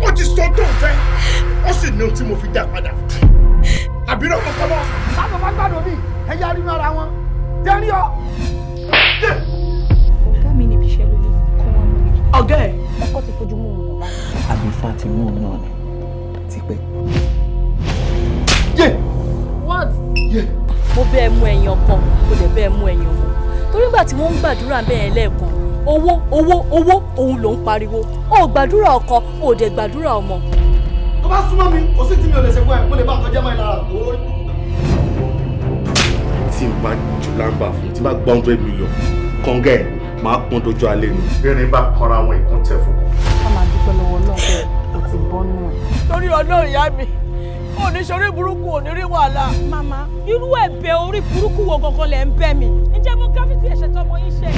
Ó ti sọ tó ń fẹ́, ó sì ní ohun tí mo fi dá padà. Àbírọ̀ kò kọ́ mọ́. Sábà bá gbàdọ̀ mi, ẹ̀yà rí mi ara wọn. Jẹ́rí ọ. Ọ̀gá mi níbi iṣẹ́ ló ní kó wá mú mi. Ọ̀gá ẹ̀. Ọkọ ti fojú mú un bàbá. Àbí Fátimú náà ni tipẹ́. Yé. What? Yé. Mo bẹ́ẹ̀ mú ẹyin ọkọ, mo dẹ̀ bẹ́ẹ̀ mú ẹyin ọmọ. Torí ìgbà tí wọ́n ń gbàdúrà bẹ́ẹ̀ lẹ́ẹ̀kan, owó owó owó òun ló ń pariwo. O gbàdúrà ọkọ, o dẹ̀ gbàdúrà ọmọ. Tó bá súnmọ́ mi, kò sí tí mi ò lè ṣe fún ẹ, mo lè bá nǹkan jẹ́ mọ́ ẹ lára owó lórí. Tí n bá jù láǹbà fún, tí n bá gba 100 million, kọ́ngẹ́ ẹ̀ máa pọ́n dojú alẹ́ ni. Bẹ́ẹ̀ni bá kanra àwọn ìkan tẹ̀ fún kan. Ká máa dúpẹ́ lọ́wọ́ Ọlọ́run pé o ti bọ́ nù ẹ̀. Torí Ọlọ́run ìyá mi, ò ní ṣorí burúkú, ò ní rí wàhálà. Màmá, irú ẹ̀bẹ̀ orí burúkú wo gangan lẹ̀ ń bẹ̀ mí? Ǹjẹ́ mo gravity ẹ̀ṣẹ̀ tọmọ yín ṣe?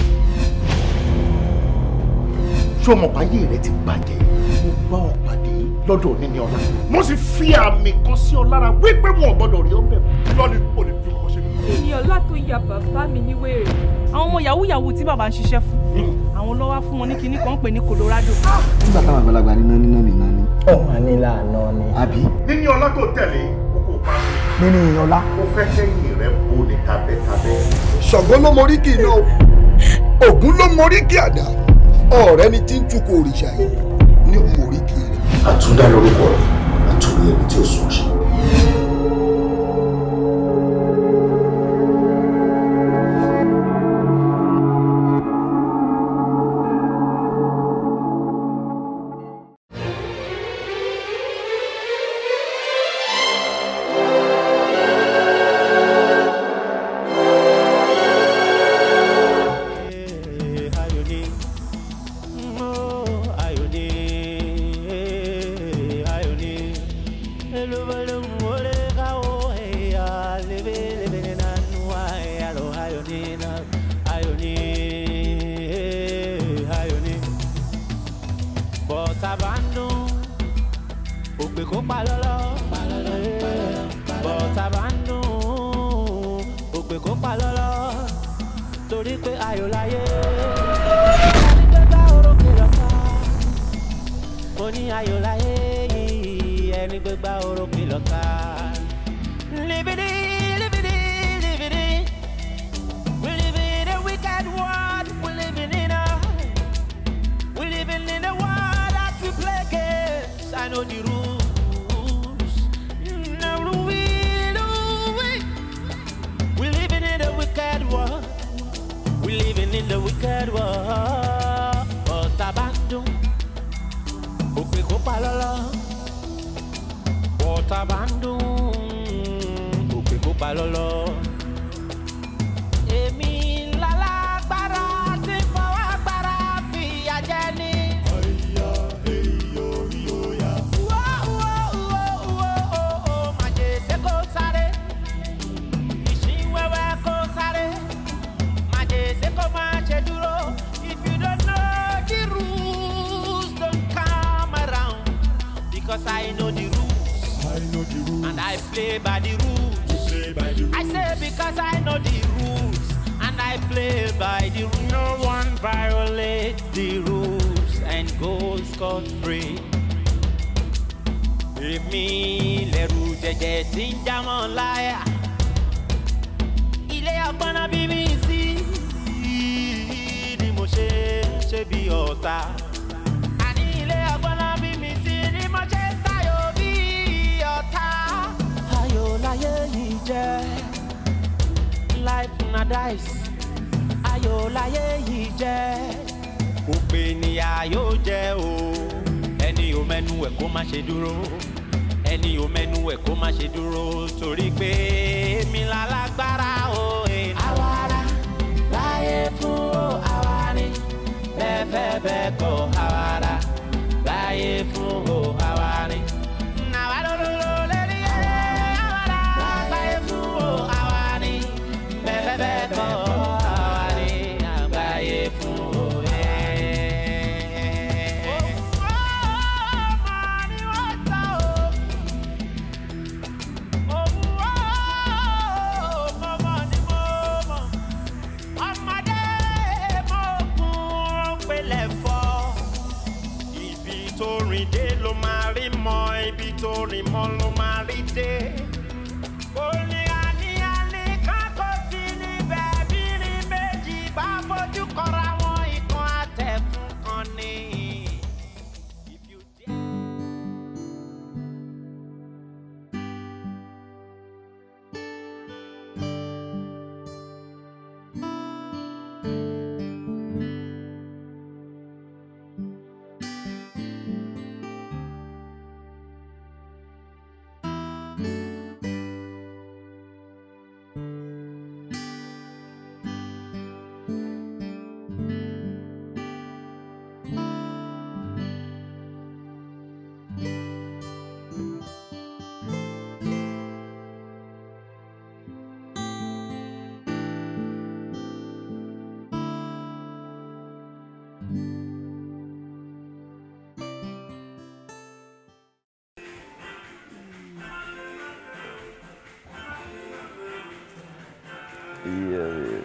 Ṣé o mọ̀ páyé rẹ ti bàjẹ́? Mo bá ọ pàdé lọ́dọ̀ níní ọlá. Mo sì fi àmì kan sí ọ lára wípé wọn ò gbọ́dọ̀ rí ọ bẹ̀ mọ́. Lọ́ni o lè fi ọkọ ṣe mí. Kí ni ọlá tó ya bàbá mi ní wèrè? Àwọn ọmọ yahoo yahoo tí bàbá ń ṣiṣẹ́ fún, àwọn ló wá fún wọn ní kinní kan ń pè ní Colorado. Nígbà táwọn àgbàlagbà níná níná níná ní. Ọmọ nílà náà ni. Àbí. Níní ọlá tó tẹ̀lé o kò pa mí. Níní ọlá. Mo fẹ́ kẹ́yìn rẹ bó ní tabẹ́tabẹ́. Ṣàngó ló moríkì iná o, Ògún ló moríkì àdá, ọ̀rẹ́ ni tí ń tukọ̀ òrìṣà yìí ní moríkì rẹ̀. Àtúndá lórúkọ rẹ̀, àtúndí ẹni tí ó sùn ṣe. Bẹ́ẹ̀fẹ́fẹ́ kọ́ àwàrà báyé fún o àwárí. Àwa ló lérí ẹ̀ àwàrà báyé fún o àwárí. Bẹ́ẹ̀fẹ́fẹ́ kọ́ àwárí àgbáyé fún o ẹ̀. Ibi tó rìn mọ́ ló máa rí dé. Kò ní àní-àní kan kò sí níbẹ̀ bí ní méjì bá fojú kọra wọn ìkan àtẹ̀kùn kan ní. Yeah.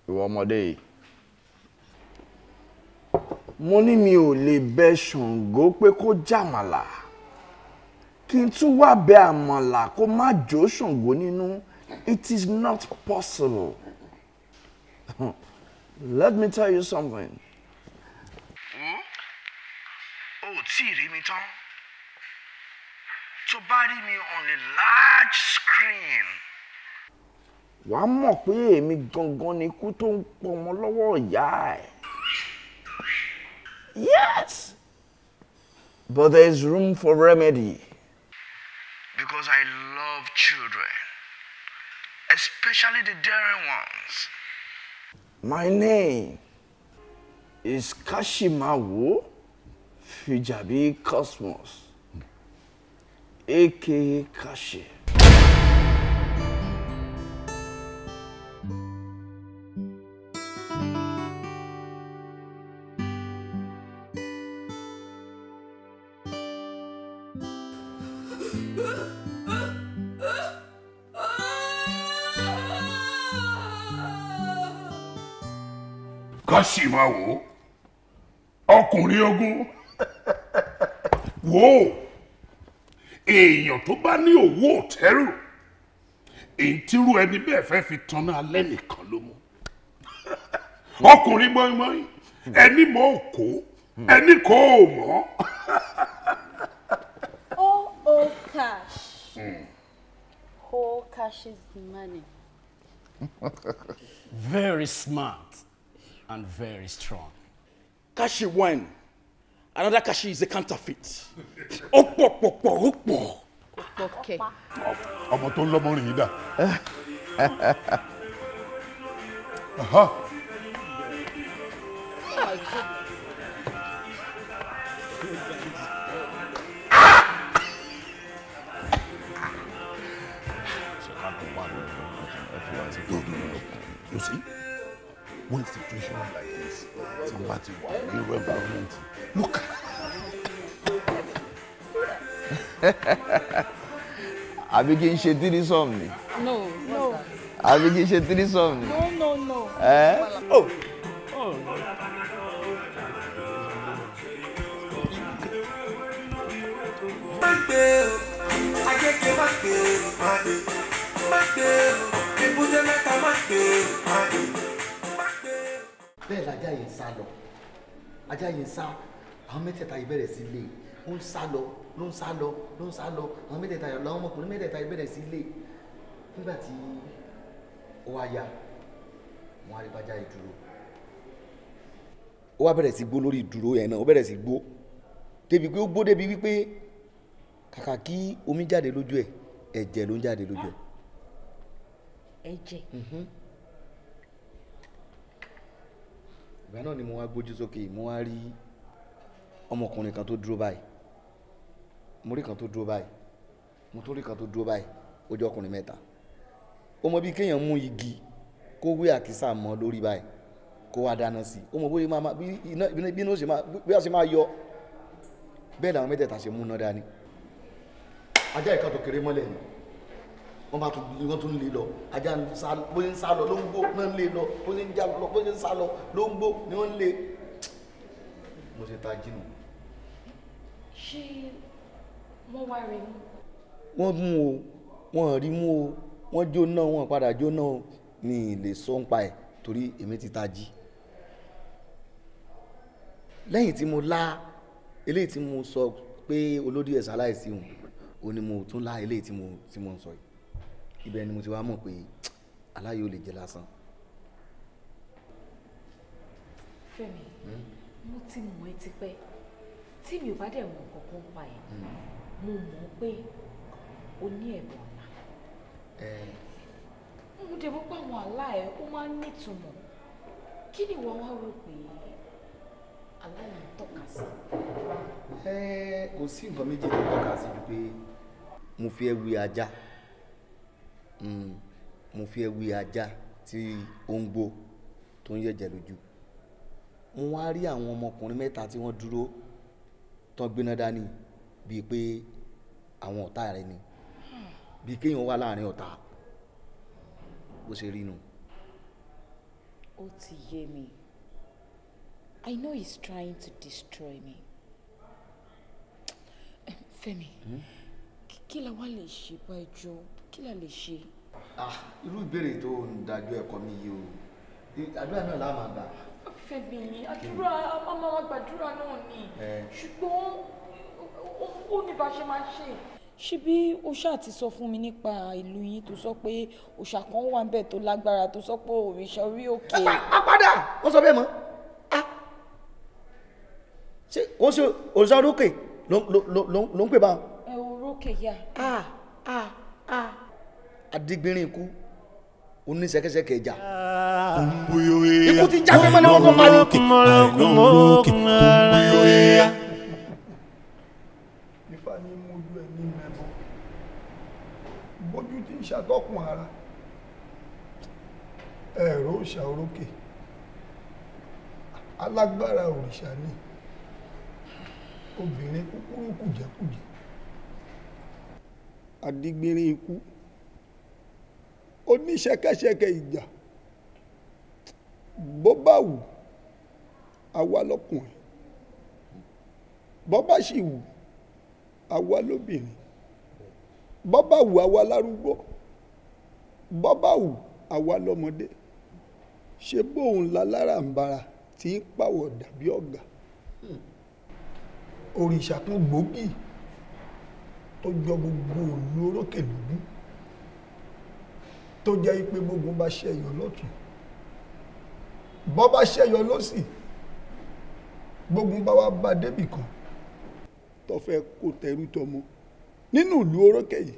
Ìwọ ọmọdé yìí, mo ní mi ò lè bẹ Ṣàngó pé kó jàmàlà, kí n tún wá bẹ àmàlà kó má jó Ṣàngó nínú. It is not possible. Let me tell you something. O ò tí ì rí mi tán. Tó bá rí mi on a large screen, wàá mọ̀ pé èmi gangan ni ikú tó ń pọmọ lọ́wọ́ ìyá ẹ̀. Yes, but there is room for remedy. Because I love children, especially the daring ones. My name is Kashimawo Fijabi Cosmos, aka Kashi. Kashimawo, ọkùnrin ogun, wo èèyàn tó bá ní owó òtẹ́rù, èyí tírú ẹni bẹ́ẹ̀ fẹ́ fi tanná alẹ́ nìkan ló mú. Ọkùnrin mọ́ínmọ́ín, ẹni mọ́ òkó, ẹni kò mọ́. Oh, cash. Oh, cash is money. Very smart and very strong. Kashi one, another Kashi is a counterfeit. Ó pọ̀ pọ̀ pọ̀ ó pọ̀. Okay. Ọmọ tó ń lọ́mọ rìn yìí dà. You see, when situation like this, somebody wà ní irú environment, look. Àbí kí n ṣe threesome ni? No, no. Àbí kí n ṣe threesome ni? No, no, no. Eh? Oh. Oh. Bẹ́ẹ̀ lajá yìí ń sá lọ, ajá yìí ń sá, àwọn mẹ́tẹ̀ẹ̀ta yìí bẹ̀rẹ̀ sí lé, Ó ń sá lọ ló ń sá lọ ló ń sá lọ. Àwọn mẹ́tẹ̀ẹ̀ta yọ làwọn ọmọkùnrin mẹ́tẹ̀ẹ̀ta yìí bẹ̀rẹ̀ sí lé. Nígbà tí ó wá ya, wọn á rí bájá yìí dúró. Ó wá bẹ̀rẹ̀ sí gbó lórí ìdúró yẹn náà, ó bẹ̀rẹ̀ sí gbó débi pé ó gbó débi wípé kàkà kí omi jáde lójú ẹ̀, ẹ̀jẹ̀ ló ń jáde lójú ẹ̀. Ẹ̀jẹ̀. Ìgbà náà ni mo wá gbójú sókè, mo wá rí ọmọkùnrin kan tó dúró báyìí, mo rí kan tó dúró báyìí, mo tún rí kan tó dúró báyìí. Ó jẹ́ ọkùnrin mẹ́ta. Ó mọ bí kéèyàn mú igi kó wé àkísà mọ́ lórí báyìí kó wá dáná sí i, ó mọ bóyá máa bí iná bí iná ṣe máa bí a ṣe máa yọ. Bẹ́ẹ̀ làwọn mẹ́tẹ̀ẹ̀ta ṣe mú iná dání. Ajá ìka tó kéré mọ́lẹ̀ ni wọ́n bá tún wọ́n tún lé lọ. Ajá bóyá ń sá lọ ló ń gbó náà ń lé lọ, bóyá ń já lọ bóyá ń sá lọ ló ń gbó ni wọ́n ń lé. Mo ṣe ta jìnnà. Ṣé wọ́n wá rí mú? Wọ́n mú o, wọ́n rí mú o, wọ́n jóná, wọ́n padà jóná o. Mi lè sọ ń pa ẹ̀ torí èmi ti ta jí. Lẹ́yìn tí mo lá eléyìí tí mo sọ pé olódì ẹ̀sà láìsí òun, ó ní mo tún lá eléyìí tí mo ń sọ yìí. Ibẹ̀ ni mo ti wá mọ̀ pé aláyé ò lè jẹ lásán. Fẹ́mi, mo ti mọ̀ ẹ́ tipẹ́. Tí mi ò bá dẹ̀ mọ̀ kankan pa ẹ̀, mo mọ̀ pé o ní ẹ̀bùn àlá. Mo dẹ̀ mọ̀ pé àwọn àlá ẹ̀ ó máa ń nítumọ̀. Kí ni ìwọ wá rò pé àlá yìí ń tọ́ka sí? Kò sí nǹkan méjì tó tọ́ka sí ju pé mo fi ẹ́ wé ajá. Mo fi ẹ́ wé ajá tí ó ń gbó tó ń yẹ̀jẹ̀ lójú. Mo wá rí àwọn ọmọkùnrin mẹ́ta tí wọ́n dúró tán gbéná dání bíi pé àwọn ọ̀tá rẹ ni, bíi kéèyàn wà láàrin ọ̀tá, bó ṣe rí nu. Ó ti yé mi. I know he's trying to destroy me. Fẹ́mi, kí la wá lè ṣe báyìí jọ? Kí la lè ṣe? Irú ìbéèrè tó ń dájú ẹ̀kọ́ mi yìí o, àdúrà náà la máa gbà. Fẹ́mi, àdúrà a máa gbàdúrà náà ni, ṣùgbọ́n ó ní bá ṣe máa ṣe. Ṣebí o ṣáà ti sọ fún mi nípa ìlú yín tó sọ pé òòṣà kan wà níbẹ̀ tó lágbára tó sọ pé òrìṣà orí òkè. A padà ó sọ bẹ́ẹ̀ mọ́. Ṣé kò ṣe òrìṣà orí òkè ló ń pè báwọn? Ẹ orókè yá. Adigbinrin ikú oníṣẹ̀kẹ̀ṣẹ̀kẹ̀ ìjà. Ikú ti jáde mọ́ ni wọ́n kọ́ pa ni. Ifá ní mójú ẹ ní mẹ́bọ, bójú tí ń ṣàtọ́kùn ara ẹ̀rọ òòṣà orókè alágbára òrìṣà ni, obìnrin kúkúrú kùjẹ́kùjẹ́, adigbinrin ikú oníṣẹ̀kẹ̀ṣẹ̀kẹ̀ ìjà. Bó bá wù àwa lọ́kùnrin, bó bá sì wù àwa lóbìnrin, bó bá wù àwa lárúgbó, bó bá wù àwa lọ́mọdé. Ṣé bóun lálára ń bara tí ń pàwọ̀ dàbí ọ̀gá? Òrìṣà kan gbòógì tó jọ gbogbo òlu orókè lógún, tó jẹ́ pé gbogbo bá ṣẹ̀yọ lọ́tún, bó bá ṣẹ̀yọ lọ́sì, gbogbo bá wá bá débì kan tó fẹ́ kó tẹrú tọmọ nínú ìlú orókè yìí,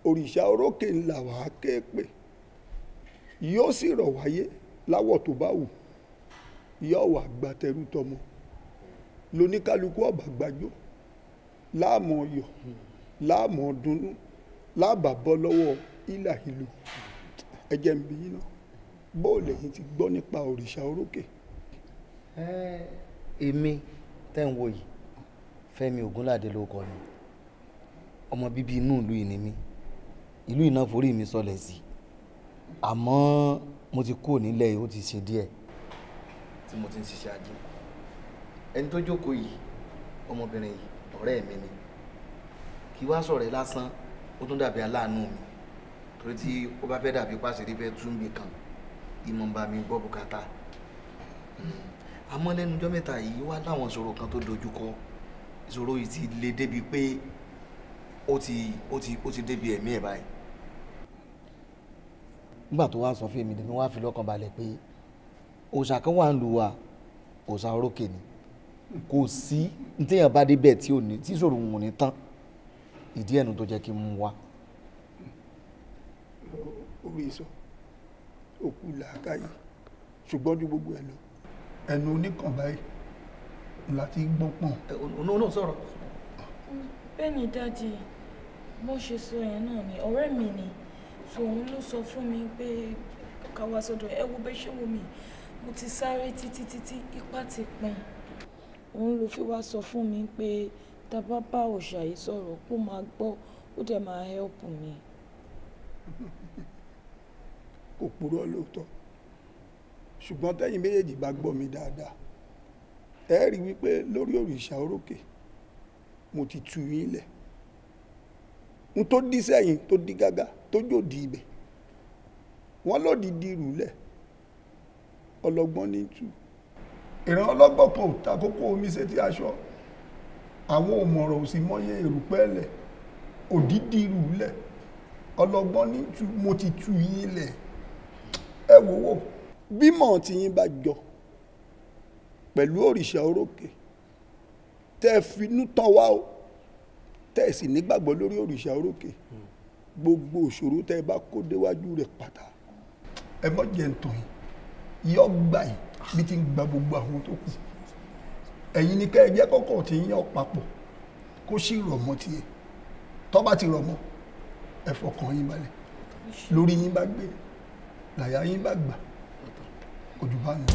òrìṣà orókè ńlá wàá ké pè, yóò sì rọ̀ wáyé láwọ̀ tó bá wù, yóò wá gba tẹrú tọmọ. Lóníkálukú ọ̀bà gbàjọ́ láàmú ọyọ̀ láàmú ọdúnnú láàbà bọ́ lọ́wọ́ ìlà ìlú. Ẹjẹ́ ń bi yín náà, bóò lẹ́yìn ti gbọ́ nípa òrìṣà orókè? Èmi tẹ́ ń wo yìí, Fẹ́mi Ògúnládé ló kọ mi. Ọmọ bíbí inú ìlú yìí ni mí. Ìlú yìí náà forí mi sọlẹ̀ sí, àmọ́ mo ti kúrò nílẹ̀ yìí ó ti ṣe díẹ̀ tí mo ti ń ṣiṣẹ́ ajé. Ẹni tó jókòó yìí, ọmọbìnrin yìí, ọ̀rẹ́ mi ni. Kì í wá sọ̀rẹ́ lásán, ó tún dàbí aláàánú mi, torí tí ó bá fẹ́ dàbí pàṣírí fẹ́ tún mi kan, ìmọ̀ ń bá mi gbọ́ bùkátà. Àmọ́ lẹ́nu ọjọ́ mẹ́ta yìí wá láwọn ìṣòro kan tó dojú kọ. Ìṣòro yìí ti le débi pé ó ti débi ẹ̀mí ẹ̀ báyìí. Nígbà tó wá sọ fún èmi lèmi wá fi lọ́kàn balẹ̀ pé òòṣà kan wà ń lu wa, òòṣà orókè ni. Kò sí téèyàn bá débẹ̀ tí ò ní tí ìṣòro òun ò ní tán. Ìdí ẹnu tó jẹ́ kí n mú wá. Orí sọ òkú làákàyè, ṣùgbọ́n ju gbogbo ẹ lọ ẹnu oníkan báyìí láti gbọ́n pọ̀n. Òun náà sọ̀rọ̀. Bẹ́ẹ̀ ni dáàdi, bó ṣe sọ yẹn náà ni ọ̀rẹ́ mi ni, so òun ló sọ fún mi pé ká wá sọ́dọ̀ ẹ. Wo bẹ́ẹ̀ ṣe wò mí, mo ti sáré títí títí ipá ti pin. Òun ló fi wá sọ fún mi pé tá bá bá òòṣà yìí sọ̀rọ̀ kó máa gbọ́, ó dẹ̀ máa help mi. Kò purọ́ lóòótọ́, ṣùgbọ́n tẹ́yìn méjèèjì bá gbọ́ mi dáadáa, ẹ rí wípé lórí òrìṣà orókè mo ti tú yín lẹ̀. N tó dí sẹ́yìn tó dí gágá tó jòdì ibẹ̀, wọ́n lòdì di ìrùlẹ̀, ọlọ́gbọ́n ní tú. Ìran ọlọ́gbọ́n kan ò ta kókó omi sétí aṣọ, àwọn òmọ̀ràn ò sì mọyé erùpẹ̀ lẹ̀, òdìdí ìrùlẹ̀, ọlọ́gbọ́n ní tú. Mo ti tú yín lẹ̀. Ẹ wò wò, bímọ tí yín bá jọ pẹ̀lú òrìṣà orókè, tẹ́ ẹ finú tán wá o, tẹ́ ẹ sì nígbàgbọ́ lórí òrìṣà orókè, gbogbo òṣòro tẹ́ ẹ bá kó déwájú rẹ̀ pátá, ẹ mọ̀ jẹ́ ntàn yìí, yọ gbà yìí bí ti ń gba gbogbo àwọn tó kù. Ẹ̀yin ni kẹ́ ẹ jẹ́ kọ́kọ́ tí ń yàn papọ̀ kó sì rọ̀ mọ́ tiẹ̀. Tó bá ti rọ̀ mọ́, ẹ fọkàn yín balẹ̀, lórí yín bá gbé, làyà yín bá gbà, kò jù bá nù.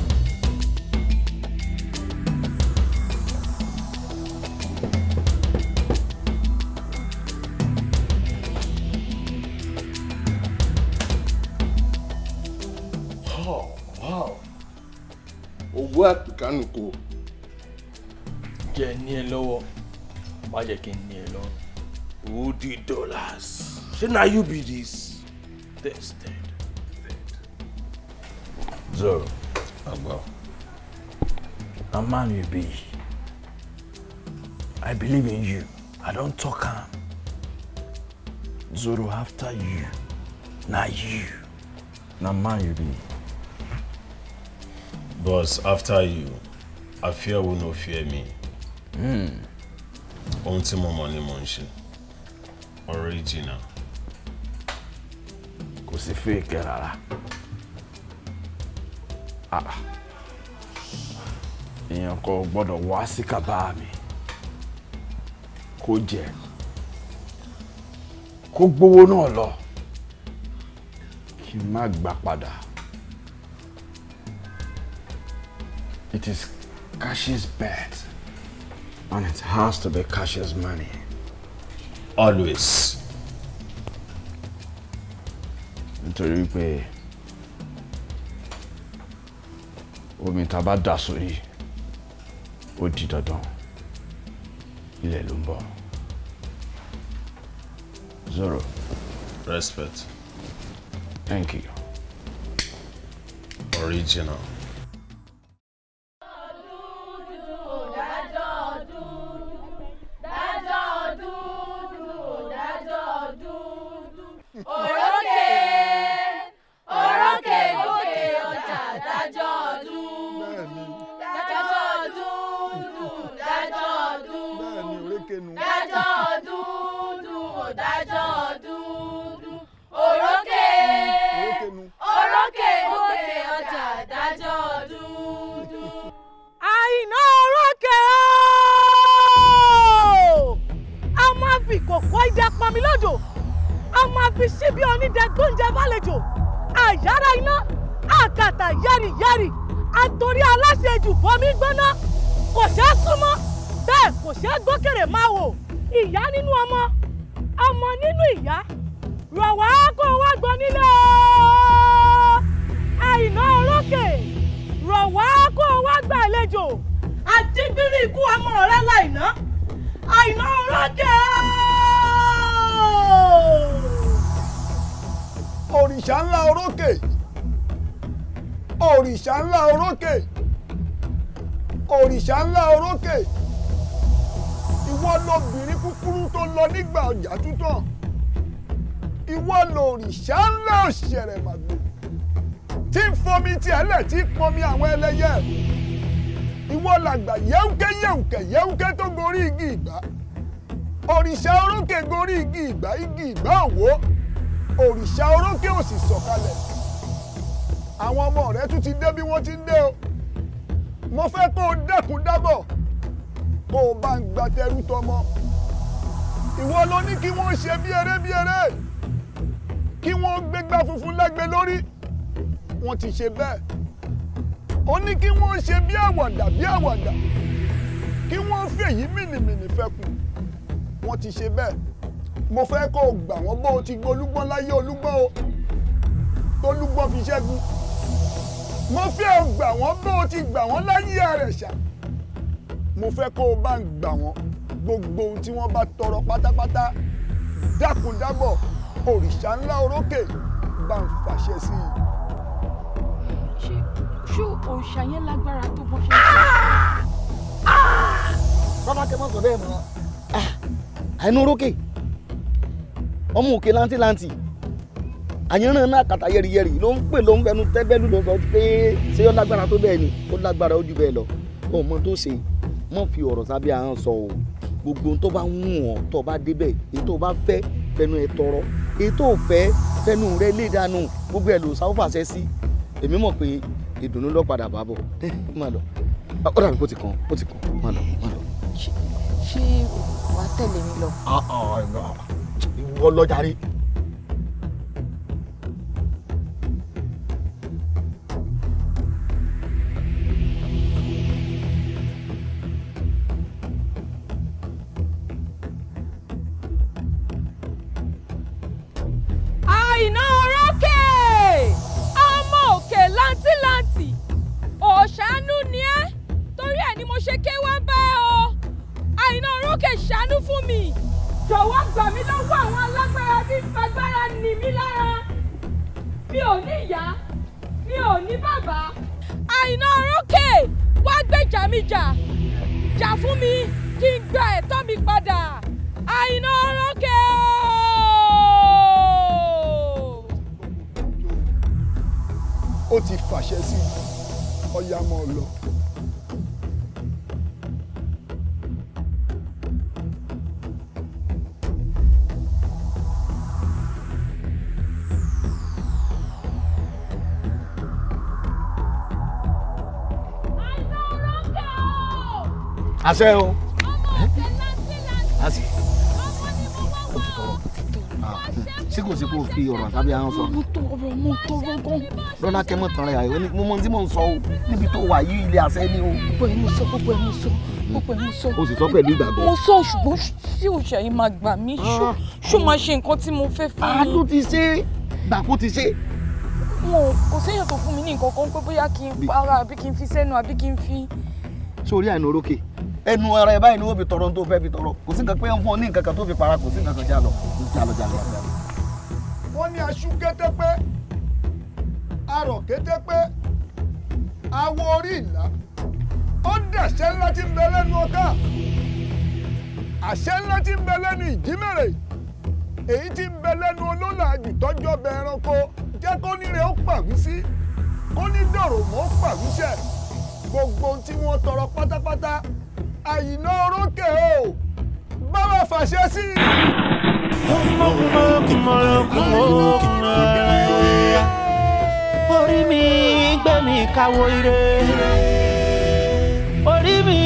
Owó àpèkánù kò. Jẹ́ ní ẹ lọ́wọ́, má jẹ́ kí n ní ẹ lọ́rùn. Who the dollars? Ṣé na you be this? Tested. Zoro. Agba. Na man you be. I believe in you. I don talk am. Zoro, after you. Na you. Na man you be. Boss, after you, I fear will no fear me. Ohun tí mo mọ̀ ni mo ń ṣe. Original. Kò sí fake rárá. Èèyàn kò gbọ́dọ̀ wá sí kàbá mi kó jẹ kó gbowó náà lọ kí n má gbà padà. It is Cash's bet and it has to be Cash's money. Always. Nítorí wípé omi tá a bá dà sórí ó di dandan ilẹ̀ ló ń bọ̀. Zoro. Respect. Thank you. Original. Òrìṣà ńlá orókè, òrìṣà ńlá orókè, òrìṣà ńlá orókè, Ìwọ lobìnrin kúkúrú tó lọ nígbà ọjà tútàn. Ìwọ lòrìṣà ńlá òṣèrèmàgbò tí ń fomi tiẹ̀ lẹ̀ tí ń pọnmi àwọn ẹlẹ́yẹ. Ìwọ làgbà yẹ́wùkẹ́ yẹ́wùkẹ́ yẹ́wùkẹ́ tó gorí igi ìgbà. Òrìṣà orókè gorí igi ìgbà, igi ìgbà òwò. Òrìṣà orókè ò sì sọ̀kalẹ̀. Àwọn ọmọ rẹ tún ti dé bí wọ́n ti ń dé o. Mo fẹ́ kó o dẹ́kun dábọ̀, kó o bá ń gba tẹrú tọmọ. Ìwọ ló ní kí wọ́n ṣe bí eré bí eré, kí wọ́n gbégbá funfun lágbe lórí. Wọ́n ti ṣe bẹ́ẹ̀. Ó ní kí wọ́n ṣe bí àwàdà bí àwàdà, kí wọ́n fèyí mìnìmìnì fẹ́kù. Wọ́n ti ṣe bẹ́ẹ̀. Mo fẹ́ kó o gbà wọ́n bó o ti gbólúgbọ́n láyé olúgbọ́n o, tólúgbọ́n fi ṣẹ́gun. Mo fẹ́ o gbà wọ́n bó o ti gbà wọ́n láyé àrẹ̀ṣà. Mo fẹ́ kó o bá ń gbà wọ́n gbogbo ohun tí wọ́n bá tọrọ pátápátá. Dákun dábọ̀, òrìṣà ńlá orókè bá ń fàṣẹ sí i. Ṣé òrìṣà yẹn lágbára tó bọ́ ṣe ń sọ? Bàbá kẹ́ mọ́ sọ bẹ́ẹ̀ mọ́. Àìnú orókè, ọmọ òkè láńtìláńtì, àyànràn náà kàtà yẹ̀rìyẹ̀rì ló ń pè, ló ń fẹnu tẹ́bẹ́lú, ló ń sọ pé ṣé ó lágbára tó bẹ́ẹ̀ ni? Ó lágbára ó jù bẹ́ẹ̀ lọ. Ọmọ tó ṣe mọ́ fi ọ̀rọ̀ sábẹ́ ahọ́n sọ o. Gbogbo ohun tó bá wù ọ́ tó bá débẹ̀, èyí tó bá fẹ́ fẹnu ẹ tọrọ, èyí tó fẹ́ fẹnu rẹ lé dànù, gbogbo ẹ̀ ló sáwọ́ fàṣẹ sí. Èmi mọ̀ pé ìdùnnú ló padà bá bọ̀. Má lọ, ó dàbí kó ti kàn, ó ti kàn. Má lọ, má lọ. Ṣé wàá tẹ̀lé mi lọ? Ìwọ lọ jàre. Àìná orókè, ọmọ òkè láńtìláńtì, òṣàánú ni ẹ́, torí ẹ̀ ni mo ṣe ké wá bá ẹ o. Àìná orókè, ṣàánú fún mi. Jọ̀wọ́ gbà mí lọ́wọ́ àwọn alágbára tí ń fagbára nì mí lára. Mi ò ní ìyá, mi ò ní bàbá. Àìná orókè, wá gbèjà mi jà, jà fún mi kí n gba ẹ̀tọ́ mi padà. Àìná orókè ooo. Ó ti fàṣẹ sí i, ọ̀yà mọ́ ọ lọ. Àṣẹ o. Àṣẹ. Ó ti tọrọ. Ṣé kò sí kó o fi ọ̀rọ̀ àtàbí ahọ́n sọ? Mo tọrọ, mo tọrọ gan. Lọ́lá kẹ́ mọ̀ tán rẹ̀ àyè, mo mọ tí mò ń sọ o, níbi tó wà yí ilé àṣẹ ni o. Gbogbo ẹ̀ mo sọ, gbogbo ẹ̀ mo sọ, gbogbo ẹ̀ mo sọ. O sì sọ pẹ̀lú ìgbàgbọ́. Mo sọ, ṣùgbọ́n ṣé òòṣà yìí máa gbà mí? Ṣó máa ṣe nǹkan tí mo fẹ́ fún mi? Àánú ti ṣe, gbàgbó ti ṣe. Wọn kò séèyàn tó fún mi ní nǹkan kan pé bóyá kí n para àbí kí n fi sẹ́nu àbí kí n fi. Sórí àìní orókè, ẹnu ara ẹ báyìí ni wọ́n fi tọrọ tó fẹ́ fi tọrọ. Kò sí nǹkan pé ń fún ọ ní nǹkan kan tó fi para, kò sí nǹkan kan. Já lọ, já lọ, já lọ, já lọ. Wọ́n ní aṣú kétépé, arọ̀ kétépé, awọ orí ìlà, ó dàṣẹ ńlá tí ń bẹ lẹ́nu ọkà, àṣẹ ńlá tí ń bẹ lẹ́nu ìjímèrè, èyí tí ń bẹ lẹ́nu olólàájú tọ́jọ́ bẹ ẹranko. Jẹ́ kó níre ó pàwí sí, kó ní dọ̀rọ̀ mọ́ ó pàwí sẹ̀. Gbogbo ohun tí wọ́n tọrọ pátápátá, Àyìnà orókè o, bá wa fàṣẹ sí i. Orí mi gbé mi káwọ́ ire, orí mi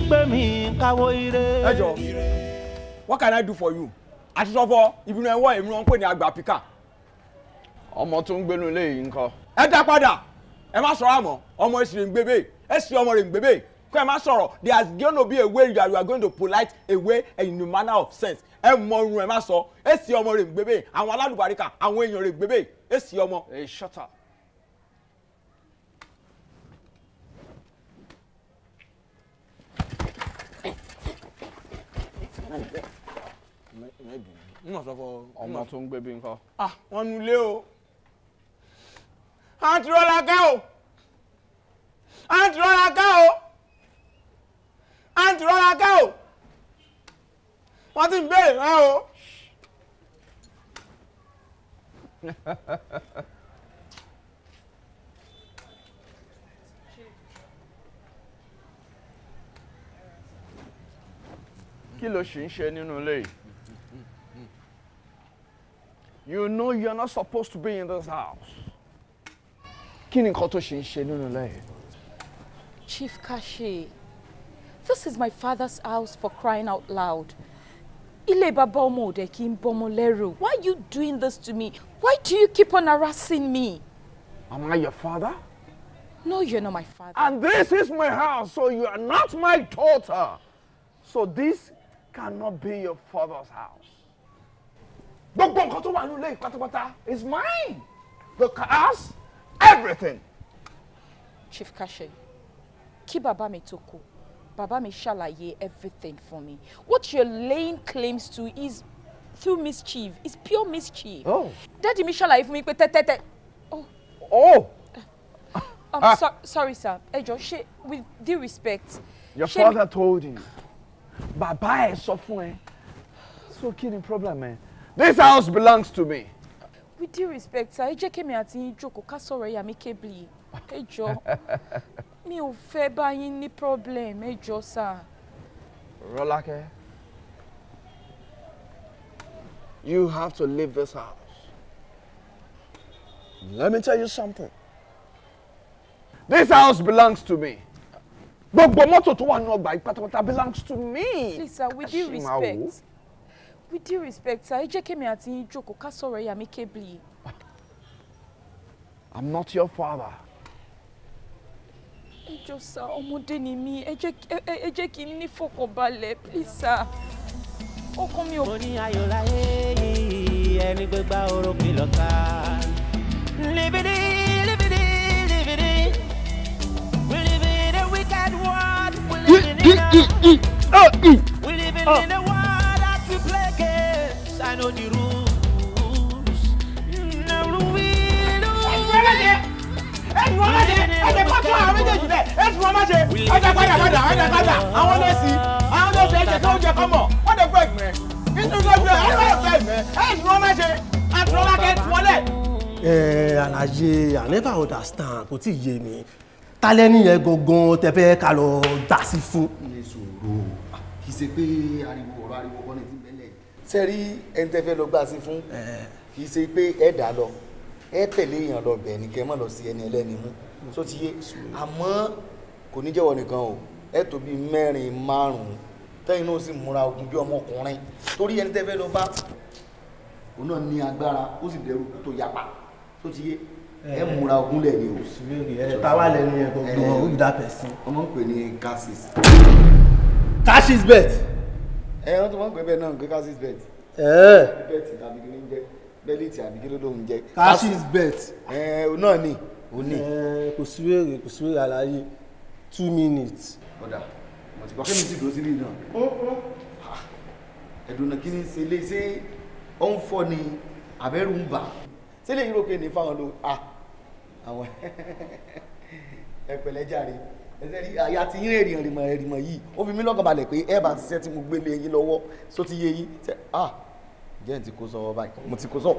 gbé mi káwọ́ ire. Ẹ jọ, what can I do for you? Àṣìṣọ́fọ́ ìbínú ẹ̀wọ́ èmi wọn ń pè ní àgbà píkà. Ọmọ tó ń gbénu ilé yìí ńkọ́? Ẹ dá padà, ẹ má sọ̀rọ̀ àmọ́, ọmọ èsì rè ń gbébè, èsì ọmọ rè ń gbébè. Kọ́ ẹ má sọ̀rọ̀, there is going to be a way that you are going to polite a way in the manner of sense. Ẹ mọ orun ẹ má sọ, èsì ọmọ rè ń gbébè, àwọn alálùbáríkà, àwọn èèyàn rè ń gbébè, èsì ọmọ. Hey, shut up. Ọmọ tó ń gbé bí ńkọ́? Ah, wọ́n nu ilé o. Àǹtí Rọ́lákẹ́ o. Àǹtí Rọ́lákẹ́ o. Àǹtí Rọ́lákẹ́ o. Wọ́n ti ń béèrè rẹ o. Kí ló ṣì ń ṣe nínú ilé yìí? You know you're not supposed to be in this house. Kí ni nǹkan tó ṣì ń ṣe nínú ilé yìí? Chief Kashi, this is my father's house, for crying out loud. Ilé bàbá ọmọ òde kì í bọ́mọ lẹ́rù. Why are you doing this to me? Why do you keep on harassing me? Am I your father? No, you're not my father. And this is my house, so you are not my daughter. So this cannot be your father's house. Gbogbo nǹkan tó wà nínú ilé yìí pátápátá is mine. The cars, everything. Chief Kashi, kí bàbá mi tó kú, bàbá mi ṣàlàyé everything for me. What you're laying claims to is through mischief. It's pure mischief. Oh. Daddy mi ṣàlàyé fún mi pé tẹ́tẹ́tẹ́. Oh. Oh. Sorry, sir. Ẹ jọ̀ọ́, ṣé with due respect. Your father told you. Bàbá ẹ sọ fún ẹ. So kí ni problem ẹ? This house belongs to me. With due respect, sir, ẹ jẹ́ kémi àti yín jókòó ká sọ̀rọ̀ ẹ̀yà mi kébìlì. Ẹ jọ̀ọ́, mi ò fẹ́ bá yín ní problem, ẹ jọ̀ọ́ sir. Rolake, you have to leave this house. Let me tell you something. This house belongs to me. Gbogbo mọ́tò tó wà nínú ọgbà yìí pátápátá belongs to me. Please, sir, with due respect. With due respect, sir, ẹ jẹ́ kémi àti yín jókòó ká sọ̀rọ̀ ẹ̀yà mi kébìlì. I'm not your father. Ẹ jọ̀ọ́ sir, ọmọdé ni mí, ẹ jẹ́ kí n ní fọkànbalẹ̀, please sir. Ọkàn mi ò. Mo ní ayọ̀ láyé yìí, ẹni gbégbá orókè lọ́ka. Living living living. We live in a wicked world. We live in a we living in a world that we play games. I know the rules. No we lose. Ẹ̀jẹ̀ kọ́ tún àwọn méjèèjì lẹ̀, ẹ̀ tún wọn má ṣe, ẹ̀jẹ̀ padà padà, ẹ̀jẹ̀ padà, àwọn nọ́ọ̀sì ẹ̀jẹ̀ tó ń jẹ kọ́mọ̀, wọ́n lè fẹ́ ẹ̀gbẹ́, nítorí ó fẹ́ ẹ̀gbẹ́, ẹ̀ tún wọn má ṣe, àtún wọn má kẹ́ tún wọn lẹ̀. Ẹ àlàyé, I never understand, kò tí ì yé mi. Tálẹ́nì yẹn gangan tẹ fẹ́ ká lọ dá sí fún. Ní sòrò, kì í ṣe pé ariwo ọ̀rọ̀ ariwo kọ́ ni ti bẹ́lẹ̀. Sẹ́rí ẹni tẹ́ fẹ́ lọ gbà sí fún, kì í ṣe pé ẹ dà lọ, ẹ tẹ̀lé èèyàn lọ bẹ̀ ní kẹ́ mọ̀ lọ sí ẹni ẹlẹ́ni mú tó ti yé. Àmọ́ kò ní jẹ́wọ́ nìkan o, ẹ tó bíi mẹ́rin márùn-ún tẹ́yìn náà sì múra ogun bí ọmọkùnrin, torí ẹni tẹ́ fẹ́ lọ bá òun náà ní agbára, ó sì dẹrù tó yapa tó ti yé. Ẹ múra ogun lẹ̀ ni o. Ẹ ta wá lẹ́nu yẹn gbọ̀ngàn, who be that person? Wọ́n máa ń pè ní Cassis. Cassis bet. Ẹ wọ́n tún máa ń pè bẹ́ẹ̀ náà pé Cassis bet. Bẹ́ẹ̀tì tàbí kí ni ń jẹ́ bẹ́líìtì àbí kí ló lóun jẹ́. Cassis bet. Ẹ náà ni o ní. Kò sí wèrè, kò sí wèrè àlàyé, 2 minutes. Ọ̀dà mo ti kọ́ kí mi sì dúró síbí náà. Ẹ̀dùn náà kí ni ṣe lé ṣé ó ń fọ́ ni àbẹ́rù ń bà ṣé lè yúrò pé ní fáwọn ló àwọn ẹ pẹ̀lẹ́ jàre. Ẹsẹ̀ rí àyà ti yín èrìyàn rìmọ̀ rìmọ̀ yìí ó fi mí lọ́kàn balẹ̀ pé ẹ bá ń ṣiṣẹ́ tí mo gbé lé yín lọ́wọ́ só ti yé yín. Jẹ́ n ti kó sọ́wọ́ báyìí, mo ti kó sọ́wọ́.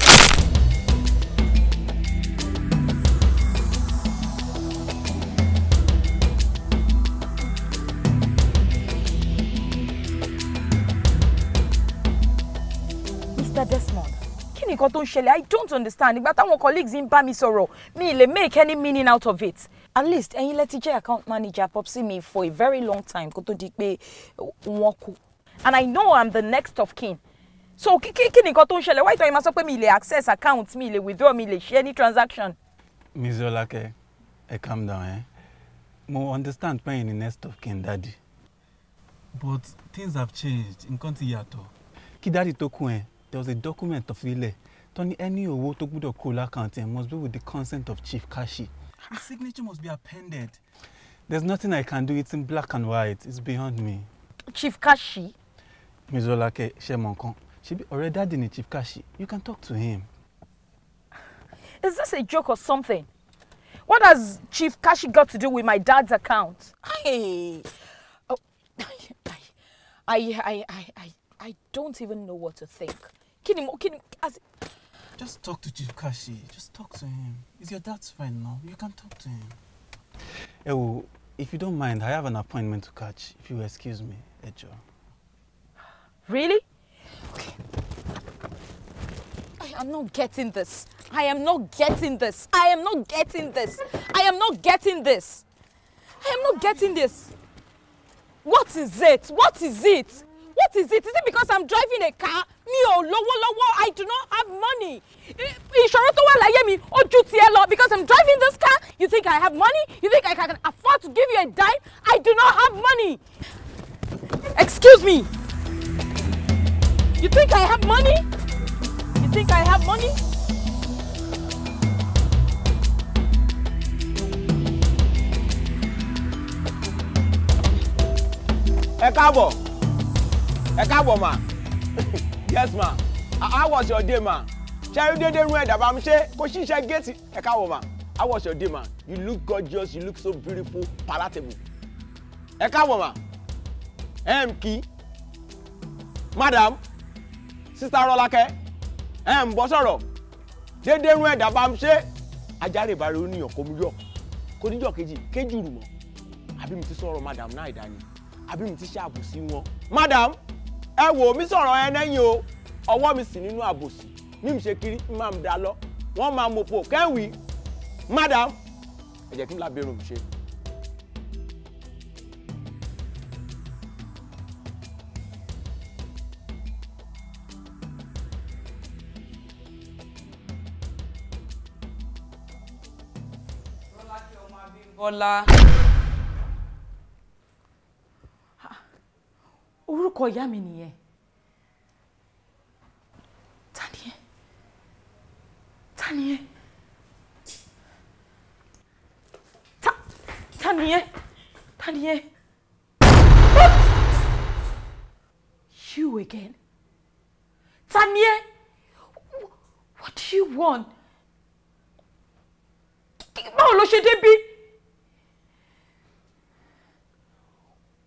Mr. Desmond, kí ni nǹkan tó ń ṣẹlẹ̀? I don't understand. Ìgbà táwọn colleagues ń bá mi sọ̀rọ̀, mi lè make any meaning out of it. At least ẹ̀yin lẹ ti jẹ́ account manager popsi mi for a very long time kó tó di pé wọ́n kú. And I know I'm the next of kin. So kí ni nǹkan tó ń ṣẹlẹ̀? Why tó yín máa sọ pé mi lè access account, mi lè withdraw, mi lè ṣe any transaction? Ms. Olake, ẹ calm down, eh? Mo understand pé ẹ̀yin ni next of kin daddy. But things have changed, nǹkan ti yàtọ̀. Kí daddy tó kú ẹ̀, there was a document of ilẹ̀ tó ní any owó tó gbọ́dọ̀ kó lákàntì ẹ̀ must be with the consent of Chief Kashi. His signature must be appended. There's nothing I can do, it's in black and white, it's beyond me. Chief Kashi? Ms. Olake, ṣe mọ̀ nǹkan. Ṣebí ọ̀rẹ́ daddy ni Chief Kashi. You can talk to him. Is this a joke or something? What has Chief Kashi got to do with my dad's account? Hey, oh, I I don't even know what to think. Kí ni mo kí ni as. Just talk to Chief Kashi. Just talk to him. He's your dad's friend now. You can talk to him. Oh, if you don't mind, I have an appointment to catch. If you excuse me, Ejo. Really? Okay. I am not getting this. I am not getting this. I am not getting this. I am not getting this. I am not getting this. What is it? What is it? What is it? Is it because I'm driving a car? Mi ò lówó lọ́wọ́. I do not have money. Ìṣòro tó wà láyé mi, ó ju tiẹ̀ lọ. Because I'm driving this car, you think I have money? You think I can afford to give you a dime? I do not have money. Excuse me. You think I have money? You think I have money? Ẹ káàbọ̀. Ẹ káàbọ̀ ma. Yes ma. How was your day ma? Ṣé dédé rún ẹ̀dá bá mi ṣe kó ṣiṣẹ́ géètì? Ẹ káàbọ̀ ma. How was your day ma? You look gorgeous, you look so beautiful, palatable. Ẹ káàbọ̀ ma. Ẹ ń kí. Madam, Sister Rọ́lákẹ́, ẹ ń bọ́ sọ̀rọ̀. Dédé rún ẹ̀dá bá mi ṣe. Ajáre ìbára oníyàn kò mú yọ. Kò níjọ́ kejì, kéjì rù mọ́. Àbí mi ti sọ̀rọ̀ madam náà ìdání. Àbí mi ti ṣe àbòsí wọn. Madam, ẹ wò mí sọ̀rọ̀ ẹ lẹ́yìn o. Ọwọ́ mi sì nínú àbòsí. Mi ń ṣe kiri, mi máa ń da lọ. Wọ́n máa mọ̀pọ̀ kẹ́wì. Madam, ẹ jẹ́ kí n lábẹ́rù mi ṣe. Bọ́lá. Orúkọ ìyá mi nìyẹn. Ta ni ẹ́? Ta ni ẹ́? Ta ni ẹ́? Ta ni ẹ́? You again? Ta ni ẹ́? What do you want? Báwo ló ṣe débí?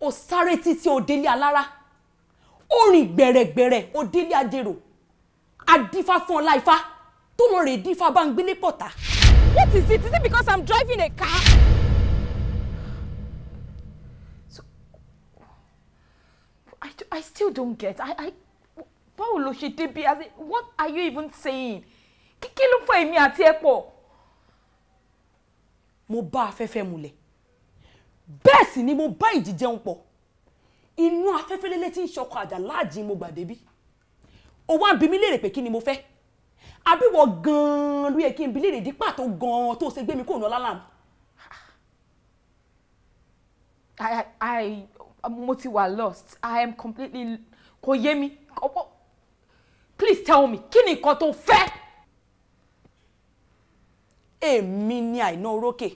Ó sáré títí ó délé alára, ó rìn gbẹ̀rẹ̀gbẹ̀rẹ̀ ó délé ajérò, adífá fún ọlá ifá tó lọ rè dífá bá ń gbélé pọ̀tà. What is it? Is it because I'm driving a car? So, I still don't get. Báwo ló ṣe débí? As in, what are you even saying? Kí ló fọ èmi àti ẹ pọ̀? Mo bá afẹ́fẹ́ mulẹ̀. Bẹ́ẹ̀ sì ni mo bá ìjì jẹun pọ̀. Inú afẹ́fẹ́ lélẹ́ tí ń ṣọkọ àjà láàjì mo gbà débí. Ó wá ń bi mí léèrè pé kí ni mo fẹ́. Àbíwọ̀ gan-an ló yẹ kí n bi léèrè dí pàtó gan-an tó ṣe gbé mi kúrò ní ọlá. Mo ti wà lost. I am completely kò yé mi. Please tell me, kí ni nǹkan tó fẹ́? Èmi ni Àìná Orókè.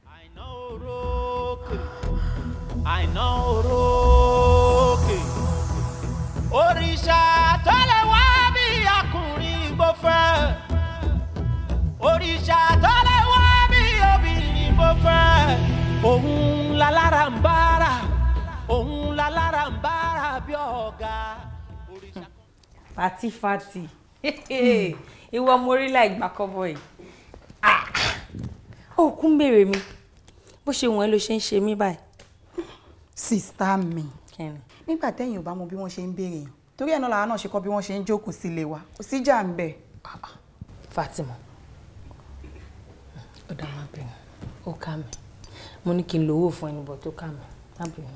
Àìná Orókè. Àìná Orókè. Òrìṣà tó lè wá bí ọkùnrin bó fẹ́. Òrìṣà tó lè wá bí obìnrin bó fẹ́. Òun lálára ń bára. Òun lálára ń bára bí ọ̀gá. Fati fati. Ìwọ ọmọ orílẹ̀ ìgbà kọ́bọ̀ yìí. Ó kún béèrè mi. Bó ṣe wọ́n ló ṣe ń ṣe mí báyìí. Sista mi, nígbà tẹ́yìn ò bá mọ bí wọ́n ṣe ń béèrè yàn, torí ẹ̀ náà làwa náà ṣe kọ́ bí wọ́n ṣe ń jókòó sílé wa, kò síjà ń bẹ̀. Fatima, ó dá má bínú, ó ká mi. Mo ní kí n lówó fún ẹni bọ̀ tó ká mi, má bínú.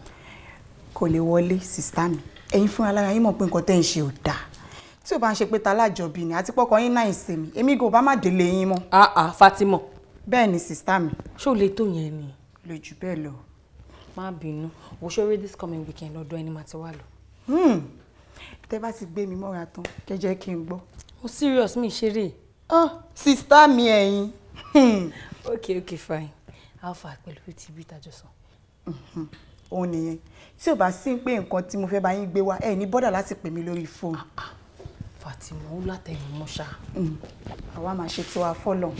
Kò lè wọlé, sista mi. Ẹ̀yin fúnra lára yín mọ̀ pé nǹkan tẹ́ ń ṣe ò dáa. Tí ò bá ń ṣe pé ta lájọbí ni àti pọ́kọ yín náà ìsinmi, èmi gan ò bá má délé yín mọ́. Fatima. Bẹ́ẹ̀ ni sista mi. Ṣé o lè tó yẹn ni? Lè jù bẹ́ẹ̀ lọ. Má bínú, wo ṣeré this coming weekend lọ́dọ̀ ẹni máa ti wá lọ. Tẹ́ bá ti gbé mi mọ́ra tán, kẹ́ jẹ́ kí n gbọ́. Mo serious, mi ṣeré. Sista mi ẹ̀yin. Okay, okay, fine. How far pẹ̀lú tv tàjọ sọ? Òun nìyẹn. Tí ò bá sí pé nǹkan tí mo fẹ́ bá yín gbé wá, ẹ ní bọ́dà láti pè mí lórí fóònù. Fatima, ó látẹ̀yìn mọ́ ṣá. Àwa máa ṣe tiwa fọ́lọ̀.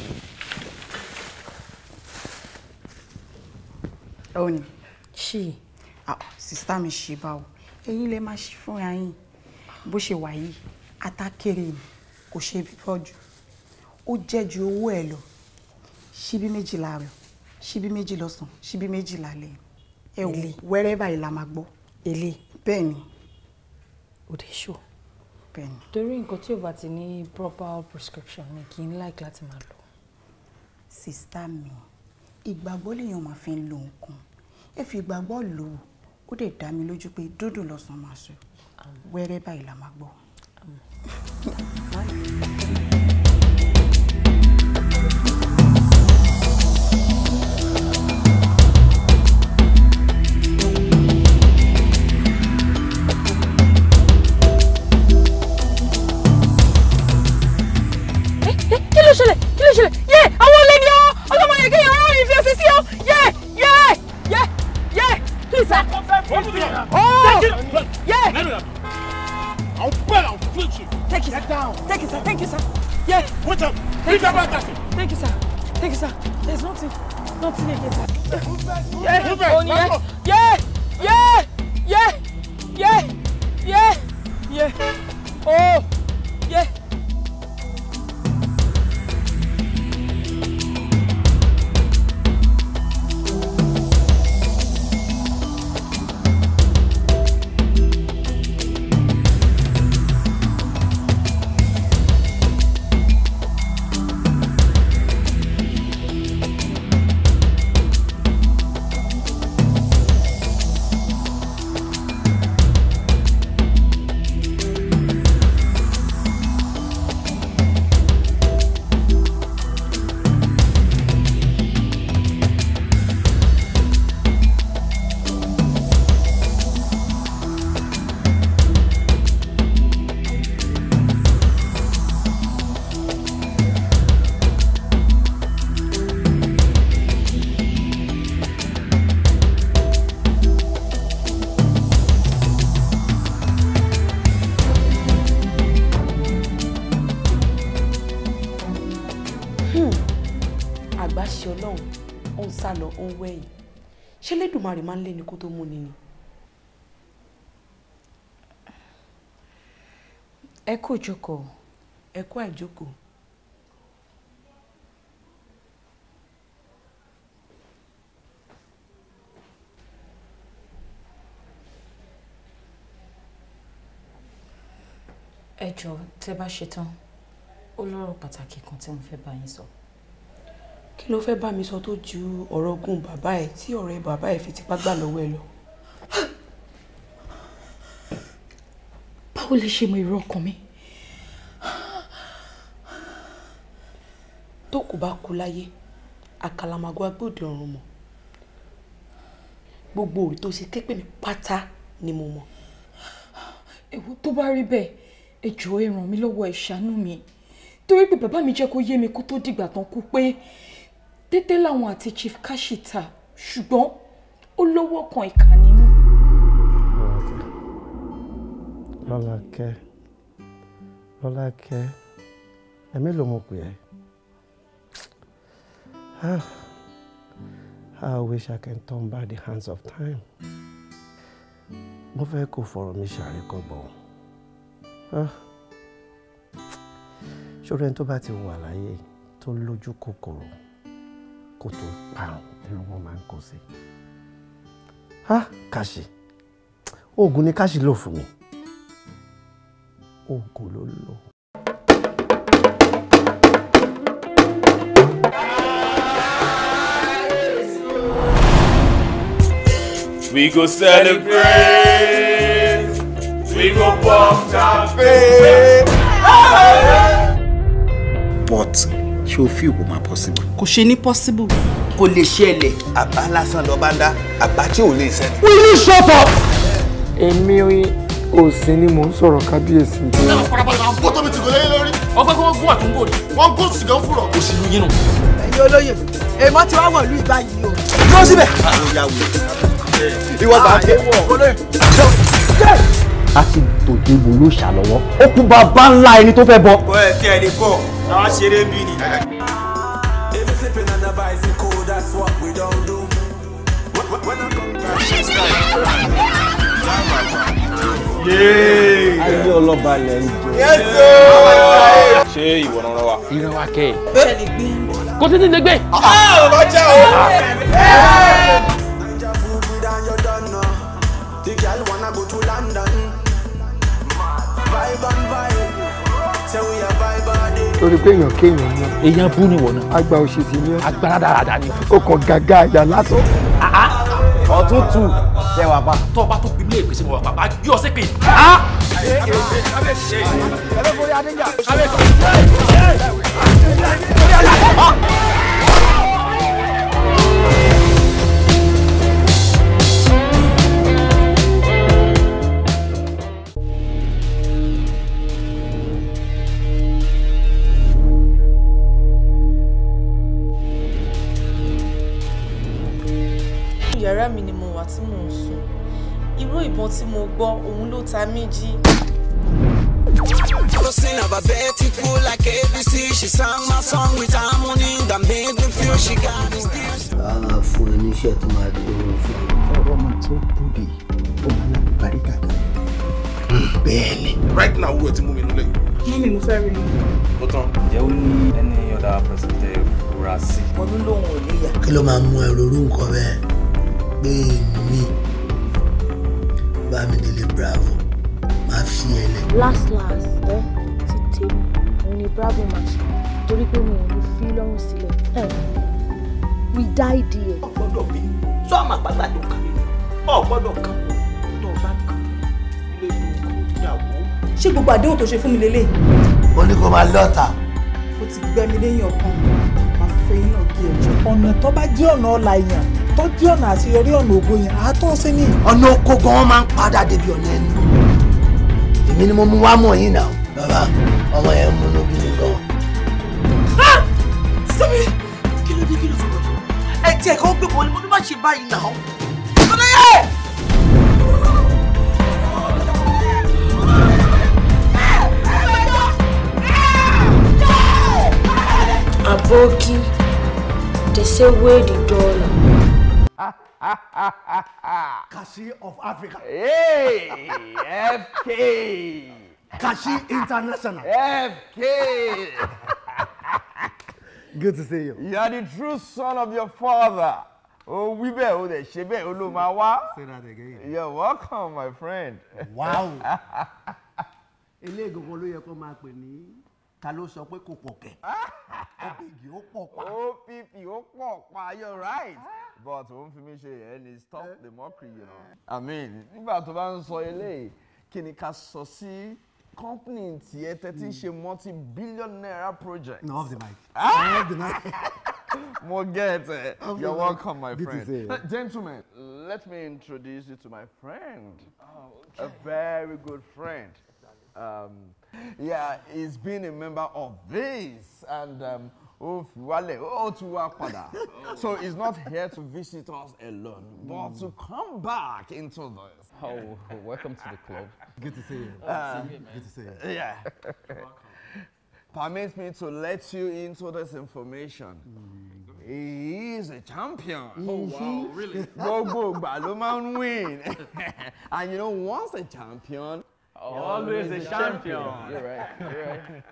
Òun ni. Ṣé. Sista mi ṣe báwo. Ẹ̀yin lè máa ṣe fúnra yín. Bó ṣe wà yìí, atákéré ni, kò ṣe é fọ́jú. Ó jẹ́ ju owó ẹ̀ lọ. Ṣíbí 2 láàárọ̀, ṣíbí 2 lọ́sàn-án, ṣíbí 2 lálẹ́. Ẹ wò, wẹ́rẹ́ báyìí la máa gbọ́. Èlé. Bẹ́ẹ̀ ni. Ó dé ṣó. Bẹ́ẹ̀ ni. Torí nǹkan tí ò bá ti ní proper prescription mi kì í like láti máa lò. Sista mi, ìgbàgbọ́ lèèyàn máa fi ń lo nǹkan. Ẹ fi ìgbàgbọ́ lò ó, ó dẹ̀ dá mi lójú pé dúdùn lọ́sàn-án máa sọ. Wẹ́rẹ́ báyìí la máa gbọ́. Kí ló ṣẹlẹ̀? Kí ló ṣẹlẹ̀? Yé! Àwọn olè ni ọ́! Ọlọ́mọ yẹn kéèyàn ọ̀rọ̀ yìí fi ẹsẹ̀ sí ọ́! Yé! Yé! Yé! Yé! Please, sir. Oh! Yé! I'll bet I'll flinch you. Take it, sir. Down. Take it, sir. Thank you, sir. Yeah. What's up? Thank you, sir. Thank you, sir. Thank you, sir. There's nothing. Nothing again, sir. Yeah. Oh, yeah. Yeah. Yeah. Yeah. Yeah. Yeah. Yeah. Oh. Yeah. Àgbà ṣe Ọlọ́run, ó ń sá lọ, ó ń wẹ̀yìn. Ṣé Lédùmarè máa ń lé ni kó tó mú ni ni? Ẹ kú ìjókòó. Ẹ kú àìjókòó. Ẹ jọ̀ọ́, tẹ́ bá ṣe tán, ó lọ́rọ̀ pàtàkì kan tí mo fẹ́ bá yín sọ. Kí ló fẹ́ bá mi sọ tó ju ọ̀rọ̀ ogún bàbá ẹ̀ tí ọ̀rẹ́ bàbá ẹ̀ fi tipá gbà lọ́wọ́ ẹ lọ? Báwo lè ṣe mọ èrò ọkàn mi? Tó kù bá kú láyé, àkàlàmàgò agbóde ọ̀run mọ̀. Gbogbo òrì tó ṣe képè mi pátá ni mo mọ̀. Èwo tó bá rí bẹ́ẹ̀, ẹ jọ̀ọ́ ẹ ràn mí lọ́wọ́, ẹ ṣàánú mi. Torí pé bàbá mi jẹ́ kó yé mi kó tó dìgbà tán kú pé tètè làwọn àti Chief Kashi ta, ṣùgbọ́n ó lọ́wọ́ kan ìkà nínú. Lọ́lákẹ́, Lọ́lákẹ́, ẹ̀mí ló mọ̀ pé ẹ́. I wish I can turn back the hands of time. Mo fẹ́ kó fọ̀rọ̀ mi ṣàríkọ́gbọ̀n. Ṣòro ẹni tó bá ti wà láyé tó lójú kòkòrò kó tó parun nínú wọn máa ń kó sí. Kashi, oògùn ni Kashi lò fún mi. Oògùn ló lò. We go celebrate, we go pop champagne. But ṣé o feel kò máa possible? Kò ṣe ní possible. Kò lè ṣẹlẹ̀. Àbá lásán lọ bá ń dá, àbá tí ò lè ṣẹlẹ̀. Will you shut up? Èmi ò sí ni mò ń sọ̀rọ̀ kábíyèsí. Farabalẹ̀ àwọn bọ́tọ̀ mi ti gò lẹ́yìn lórí. Ọgbẹ́ kí wọ́n gún àtúngò ni. Wọ́n gún sìgá ń fúrọ̀. Òṣèlú yín nù. Ẹ̀yin olóyè, èèmọ̀ ti wá wọ̀lú ìgbà yìí o. Dúró síbẹ̀. Ìwọ bá dé. A ti tòde bò ló ṣàlọ́wọ́. Ó kú bàbá ńlá ẹni tó fẹ́ bọ. Ó ẹ̀ tí ẹ lè kọ́, àwa ṣeré bí ni. If you slipping on the bicycle, that's what we don't do. When I come back, Yeah. Ayé ọlọ́ba lẹ̀ ń jẹ. Yes sir. Ṣé ìwọ náà rán wa? Ìran wa kẹ́ ẹ̀. Ṣé lè gbé? Kò títí lè gbé. Bàbá jẹ́ o. The girl wanna go to London. Vibe and vibe. Say we a vibe all day. Torí pé èèyàn kéèyàn ni. Èèyàn bú ni wọ̀nà. Àgbà òṣìṣì ni. Agbára dáradára ni. Ó kàn gàgà àyà lásán. Ọ̀tún tù ṣe wà pa. Tọ́ ọba tó bí mi lè pèsè mọ̀ wà pa, bá gbé ọ sépè. Yàrá mi ni mo wà tí mò ń sùn. Irú ìbọn tí mo gbọ́ òun ló ta mí jí. Listen of a Betty cool like ABC. She sang my song with harmony that made me feel she got me still. A máa fún ẹ níṣẹ́ tó máa dúró fún ẹ. Ọ̀rọ̀ máa tó bóde, ó máa ń parí kàkà. Bẹ́ẹ̀ ni. Right now, owó ẹ ti mú mi nulẹ̀. Mummy, mo fẹ́ rí yín. Ó tán. Ǹjẹ́ ó ní any other person tẹ́ fura sí? Ọdún lòun ò léyà. Kí ló máa mú ẹ ronú nǹkan bẹ́ẹ̀? Pé mi Bámidélé Bravo máa fi ẹ lẹ̀. Last last ẹ ti tèmi òun ni Bravo máa ṣe torí pé wọn ò ní fi lọ́rùn sílẹ̀. We die there. Ọ gbọ́dọ̀ bí sọ àmà pàgbà tó kàn mí ọ gbọ́dọ̀ kàn tó bá kàn ilé ìlú ìyàwó. Ṣé gbogbo àdéhùn tó ṣe fún mi lélẹ̀? Ó ní kó máa lọ́ta. Ó ti gbẹ́mi lẹ́yìn ọkàn máa fẹ́ yín náà gé ẹjọ́. Ọ̀nà tó bá jẹ́ ọ̀nà ọ̀la èèyàn tó jẹ́ ọ̀nà àṣeyọrí ọ̀nà ògo yẹn àátọ́ sí ni. Ọ̀nà oko gan-an máa ń padà débi ọ̀nà ẹni. Èmi ni mo mú wá mọ̀ yín náà. Bàbá ọmọ yẹn ń múnú bí mi gan. Sẹ́mi kí ló dé kí ló fọwọ́ ẹ tiẹ̀ kọ́ gbé bọ́ọ̀lù mo ní má ṣe báyìí náà. Aboki, they say where the dollar. Kashi of Africa. Hey, FK. Kashi International. FK. Good to see you. You are the true son of your father. Oh, we be oh, the shebe olumawa. Say that again. You're welcome, my friend. Wow. Ilé ìgbọ̀ngàn ló yẹ kó máa pè ní ta ló sọ pé kò pọ̀ kẹ̀. Ó pọ̀ pa. OPP ó pọ̀ pa, you're right. But òun fi mí ṣe ẹ̀ ní stop the mockery, you know. I mean, nígbà tó bá ń sọ eléyìí, kí ni ká sọ sí company tiẹ̀ tẹ́tí ṣe multi-billion naira project? No, off the mic. Ah! Off the mic. Mo get it. Off the You're mic. welcome, my Good to friend. see you. Gentlemen, let me introduce you to my friend. A very good friend. Yeah, he's been a member of this and ó fi wálẹ̀, ó tún wá padà. So he's not here to visit us alone, but to come back into this. Oh, welcome to the club. Good to see you. Good to see you. Yeah. Permit me to let you into this information. He is a champion. Oh, wow, really? Gbogbo ìgbà ló máa ń win. And you know, once a champion, Always a champion. You're right. You're right.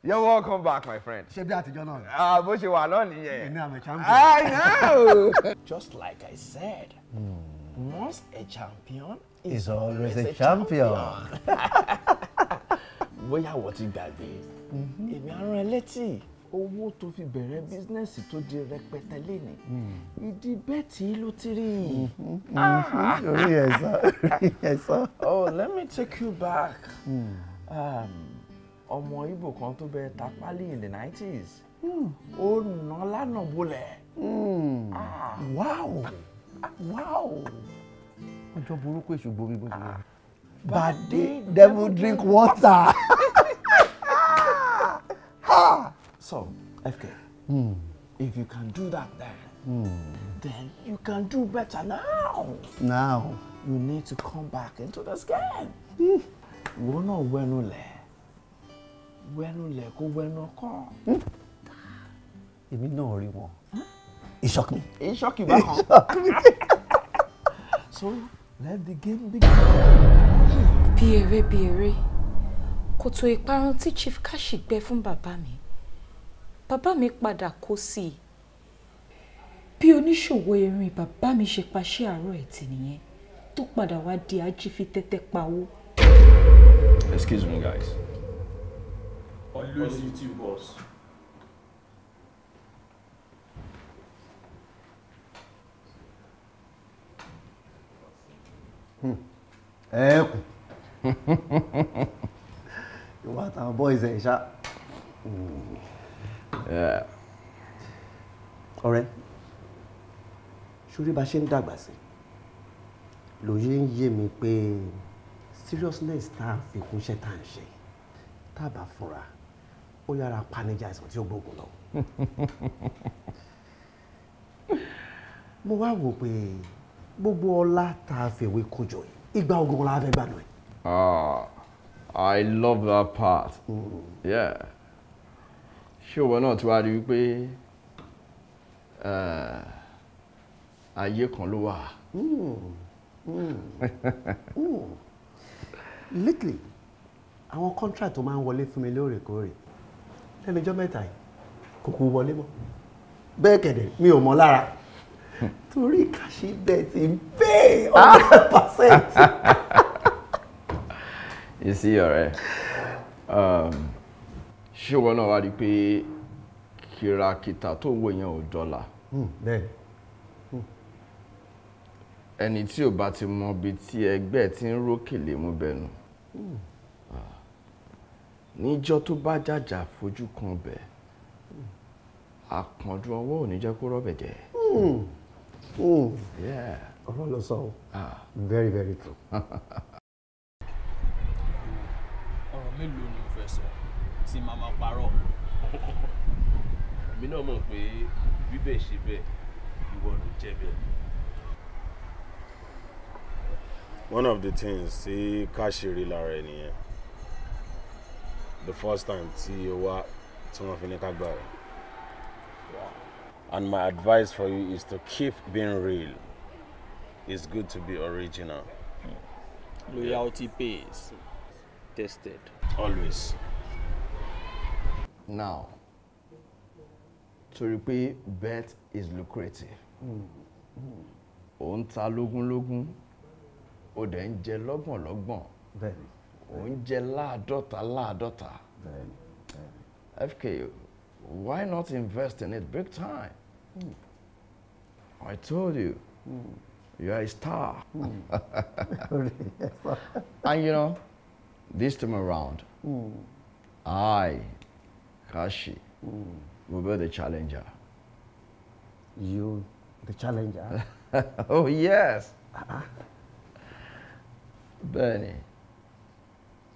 You're welcome back, my friend. Ṣé bí àtijọ́ náà ni? Ah, bó ṣe wà náà nìyẹn. Èmi àmì champion. I know. Just like I said, once a champion Is always a champion. Bóyá wọ́n ti gbàgbé, èmi á rán ẹ létí owó tó fi bẹ̀rẹ̀ bísínẹ́sì tó di rẹpẹtẹ lénìí. Ìdí bẹ́ẹ̀tì ló ti rí. Orí ẹ̀ sọ, orí ẹ̀ sọ. Oh, let me take you back. Ọmọ Igbo kan tó bẹ ta pálí in the 90s. Ó nà lánàá bolẹ̀. Wow! Wow! Ọjọ́ burúkú èṣù gbomi bó ti wà. Bade devil drink water. So, FK, if you can do that then, then you can do better now. Now. You need to come back into this game. Ìwọ náà wẹnu lẹ̀. Wẹnu lẹ̀ kó wẹnu ọkọ. Èmi náà rí wọn. It shocked me. It shocked you bákan. It shocked me. So, let the game begin. Bí eré bí eré, kòtò ìparun tí Chief Kashi gbẹ́ fún bàbá mi, bàbá mi padà kó sí i. Bí oníṣòwò erin bàbá mi ṣe paṣẹ́ àárọ̀ ẹ̀ tì nìyẹn, tó padà wá di ajífitẹ́tẹ́ pawó. Excuse me, guys. Always you too, boss. Ẹ̀ẹ́kù ìwà àtàwọn boys ẹ̀ ṣá. Ọ̀rẹ́, ṣorí bá ṣe ń dàgbà sí lòye ń yé mi pé seriousness tá a fi kúnṣẹ́ tá à ń ṣe, tá a bá fúnra, ó yára panijà àìsàn tí ó gbógun lọ. Mo wá wò pé gbogbo ọlá tá a fèwé kójọ yìí, ìgbà ogun la fẹ́ gbádùn ẹ̀. Ah, I love that part. Yeah. Ṣé ìwọ náà ti wá rí wípé ayé kan ló wà? Lately, àwọn contract tó máa ń wọlé fún mi lóòrèkóòrè lẹ́nu ọjọ́ mẹ́ta yìí kò kú wọlé mọ́. Bẹ́ẹ̀ kẹ̀dẹ̀ mi ò mọ̀ lára torí Kashi bet ń pay 100%. You see, ọ̀rẹ́, ṣé ìwọ náà wá rí i pé kìràkìtà tó wò yẹn ò dọ́là? Bẹ́ẹ̀. Ẹni tí ò bá ti mọ ibi tí ẹgbẹ́ ti ń rókèlè mú bẹnu, níjọ́ tó bá jàjà fojú kan bẹ̀, àpọ̀jù ọwọ́ ò ní jẹ́ kó rọ́bẹ̀ jẹ. Ọ̀rọ̀ ló sọ o, very very true. Ọ̀rọ̀ mélòó ni mo fẹ́ sọ tí màá máa parọ́? Èmi náà mọ̀ pé bíbẹ̀ ṣe bẹ́ẹ̀, ìwọ ló jẹ́ bẹ́ẹ̀. One of the things tí Kashi rí lára ẹ nìyẹn. The first time tí o wá tí wọ́n fi ní ká gbà ẹ́. And my advice for you is to keep being real. It's good to be original. Loyalty pays. Tested. Always. Now, torí pé bet is lucrative. Ò ń ta lógúnlógún, ó dẹ̀ ń jẹ lọ́gbọ̀nlọ́gbọ̀n, ò ń jẹ láàdọ́ta láàdọ́ta. FK, why not invest in it big time? I told you, you are a star. And you know, this time around, I, Kashi, will be the challenger. You, the challenger? Oh, yes. Bernie.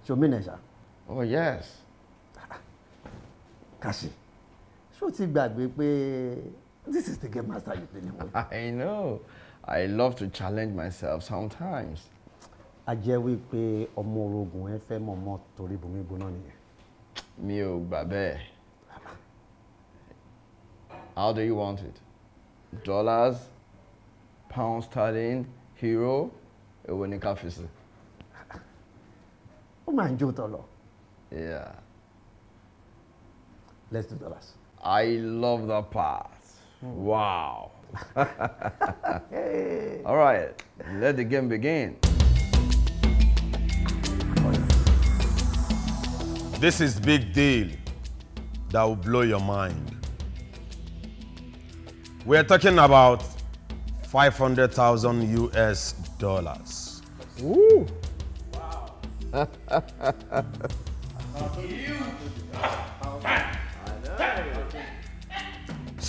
Ṣomínẹ̀ṣà. Oh, yes. Kashi, ṣó ti gbàgbé pé this is the game master you've been with? I know. I love to challenge myself sometimes. A jẹ́ wípé ọmọ orogun ẹ fẹ́ mọ̀mọ́ torí bomi gbóná nìyẹn. Mi ò gbà bẹ́ẹ̀. How do you want it? Dollars, pound sterling, euro, èwo ni ká fi sí? Ó máa ń jó tọ̀ lọ. Yeah. Let's do dollars. I love that part. Wow. All right, let the game begin. This is big deal that will blow your mind. We are talking about $500,000 US. Woo. Wow.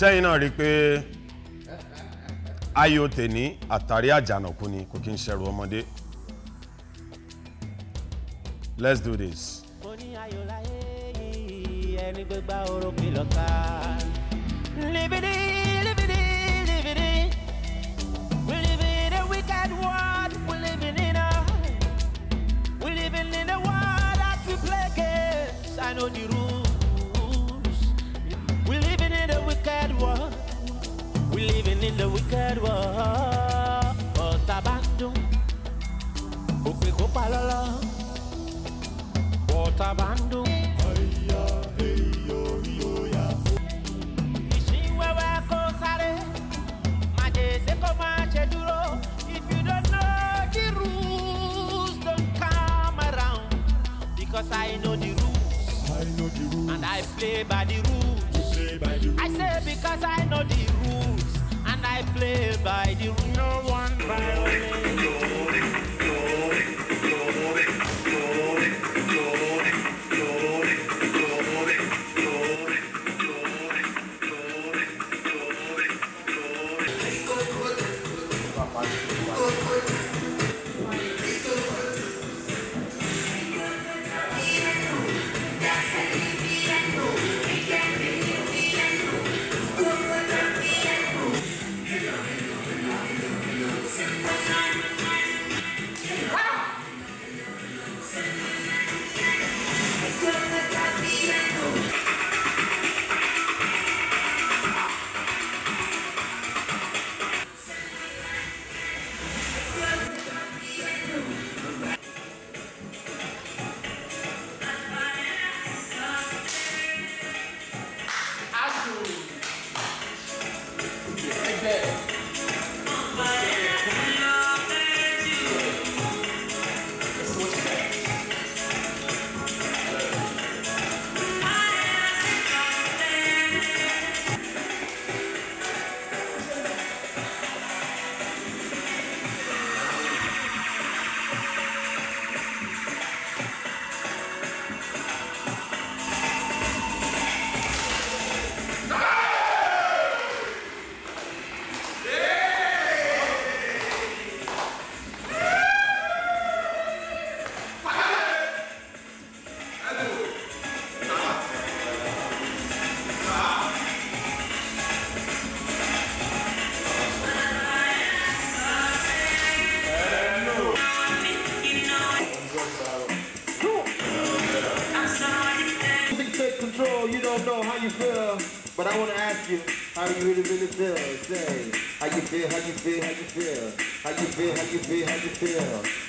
Sẹ́yìn náà rí i pé ayò tèní àtàrí àjànàkú ni kò kí ń ṣẹrù ọmọdé. Let's do this. Mo ní ayò láyé yìí, ẹni gbégbá orókè lọ́ka. Living, living, living. We live in a wicked world. We living in a, we living in a world that we play games. I know the rules. We living in a wicked world. We living in the wicked world. Ọ̀tá bá ń dún. Òpè Kó pa lọ́lọ́. Bọ́tà bá ń dún. Ìṣín wẹ́wẹ́ kó sáré. Màjèṣe kó má ṣe dúró. If you don't know the rules, don't come around. Because I know the rules. I know the rules. And I play by the rules. You play by the rules. I say because I know the rules. And I play by the rules. No one violates. But I want to ask you, how do you really, really feel? Say, how you feel, how you feel, how you feel? How you feel, how you feel, how you feel?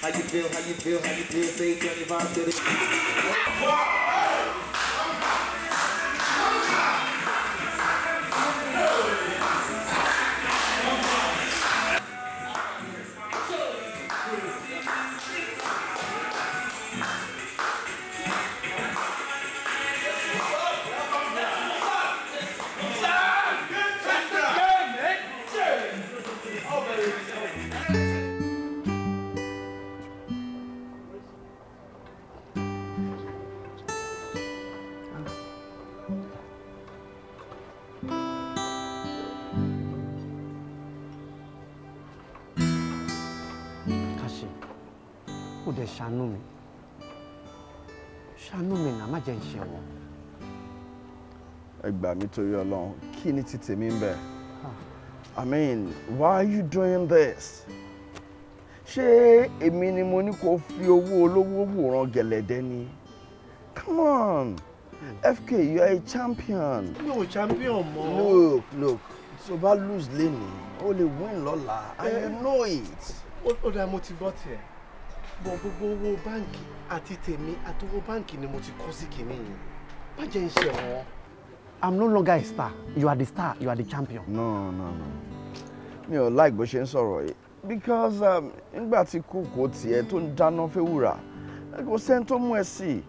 How you feel, how you feel, how you feel? Say 25, 30. Ṣàánú mi, ṣàánú mi náà, má jẹ́ ń ṣe wọ́n. Ẹ gbà mí torí Ọlọ́run, kí ni ti tèmi ń bẹ̀? I mean, why are you doing this? Ṣé èmi ni mo ní kó fi owó olówó wòran gẹ̀lẹ́dẹ́ ni? Come on, FK, you are a champion. Mi ò champion mọ́. Look, look, tó bá lose lénìí, o lè win lọ́la, and you know it. Ó dáa, mo ti gbọ́ tiẹ̀. Bọ̀ gbogbo owó báǹkì àti tèmi àti owó báǹkì ni mo ti kó sí kìíní yìí. Má jẹ́ ń ṣe wọ́n. I'm no longer a star. You are the star. You are the champion. No, no, no. Mi ò like bó ṣe ń sọ̀rọ̀ yìí. Because nígbà tí kòkó tiẹ̀ tó ń dáná fẹ́wùrà, kò sẹ́ni tó mú ẹ sí.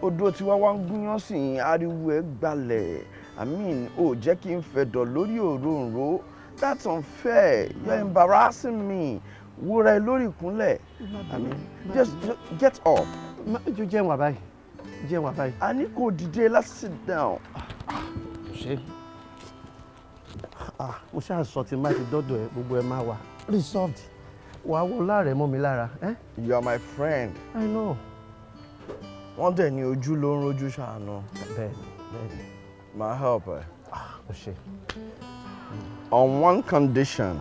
Odò tí wá wá ń gúnyán sí i, ariwo ẹ gbalẹ̀. I mean, ò jẹ́ kí n fẹ̀dọ̀ lórí òróǹro. That's unfair. You're embarrassing me. Wúra ẹ lórí ìkúnlẹ̀. I mean, just get up. Jẹ́ wà báyìí. Jẹ́ wà báyìí. A ní kò dìde, let's sit down. Ṣé mo ṣáà sọ tí má ti dọ́dọ̀ ẹ, gbogbo ẹ máa wà resolved. Wàá wọ láàrẹ̀ mọ́ mi lára. You are my friend. I know. Wọ́n dẹ̀ ní ojú ló ń rojú ṣàánú. Bẹ́ẹ̀ni, bẹ́ẹ̀ni. Máa help ẹ. O ṣe. On one condition.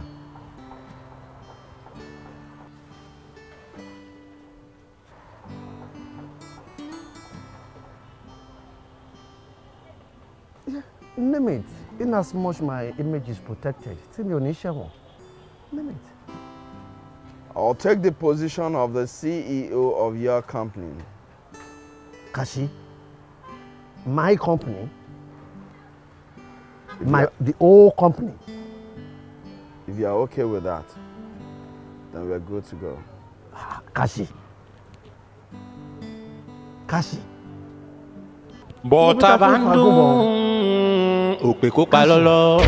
Name it. In as much my image is protected, tí mi ò ní ṣẹ̀wọ̀n. Name it. I'll take the position of the CEO of your company. Kashi, my company, the whole company. If you are okay with that, then we are good to go. Kashi. Kashi. Bọ́tà bá ń dún òpè kó pa lọ́lọ́.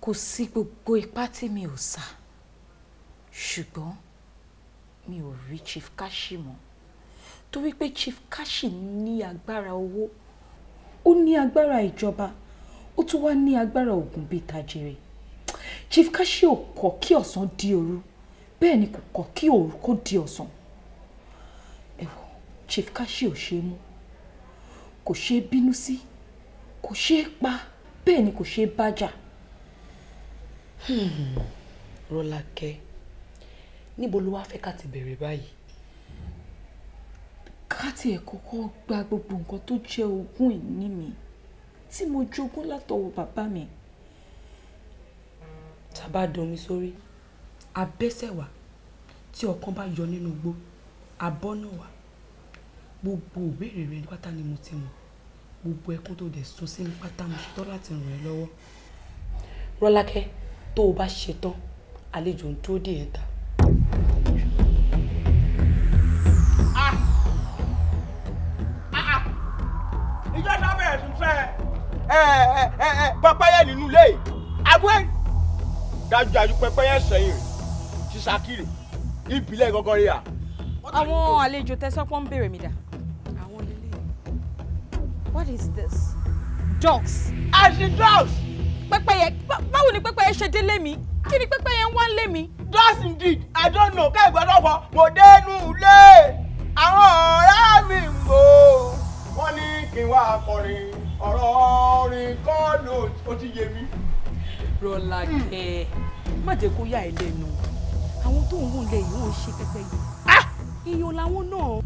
Kò sí gbogbo ipá tí mi ò sá, ṣùgbọ́n mi ò rí Chief Kashi mọ́, torí pé Chief Kashi ní agbára owó, ó ní agbára ìjọba, ó tún wá ní agbára ògùn bíi tajere. Chief Kashi ò kọ̀ kí ọ̀sán di òru, bẹ́ẹ̀ ni kò kọ̀ kí òru kó di ọ̀sán. Ẹ wò, Chief Kashi ò ṣe é mú, kò ṣe é bínú sí, kò ṣe é pa, bẹ́ẹ̀ ni kò ṣe é bá jà. Rọ́lákẹ́, níbo ló wá fẹ́ ká ti bẹ̀rẹ̀ báyìí? Ká tiẹ̀ kọ́kọ́ gba gbogbo nǹkan tó jẹ́ ogún ìní mi tí mo jogún látọwọ́ bàbá mi. Tá a bá domi sórí, abẹ́sẹ̀ wá, tí ọ̀kan bá yọ nínú igbó, abọ́ náà wá. Gbogbo ìbéèrè rẹ pátá ni mo ti mọ̀, gbogbo ẹkún tó dẹ̀ sun sí mi pátá mo ṣetán láti ràn ẹ́ lọ́wọ́. Rọ́lákẹ́, tó o bá ṣetán, àlejò ń dúró dè ẹ́ ta. Ìjọ sábẹ̀ ẹ̀sùn fẹ́ ẹ pẹ́pẹ́yẹ nínú ilé yìí abúlé dájúdájú pẹ́pẹ́yẹ sẹ́yìn rẹ̀ ti Ṣakiri ìbílẹ̀ gangan rẹ̀ à. Àwọn àlejò tẹ́sán pọ́n ń béèrè mi dà. Àwọn lélẹ̀. What is this? Dogs. As in dogs. Pẹ́pẹ́yẹ, báwo ni pẹ́pẹ́yẹ ṣe délé mi? Kí ni pẹ́pẹ́yẹ ń wá lé mi? Dogs indeed, I don't know. Ká ìgbàdàn fọ, mo dénú ilé, àwọn ọ̀rẹ́ mi ń bò. Wọ́n ní kí n wá akọrin, ọ̀rọ̀ orin kọ́ ló ó ti yé mi. Rọ́lákẹ́, má jẹ́ kó yà ẹ́ lẹ́nu. Àwọn tó ń wò lé yìí wọ́n ń ṣe pẹ́pẹ́yẹ. Iyọ̀ làwọn náà.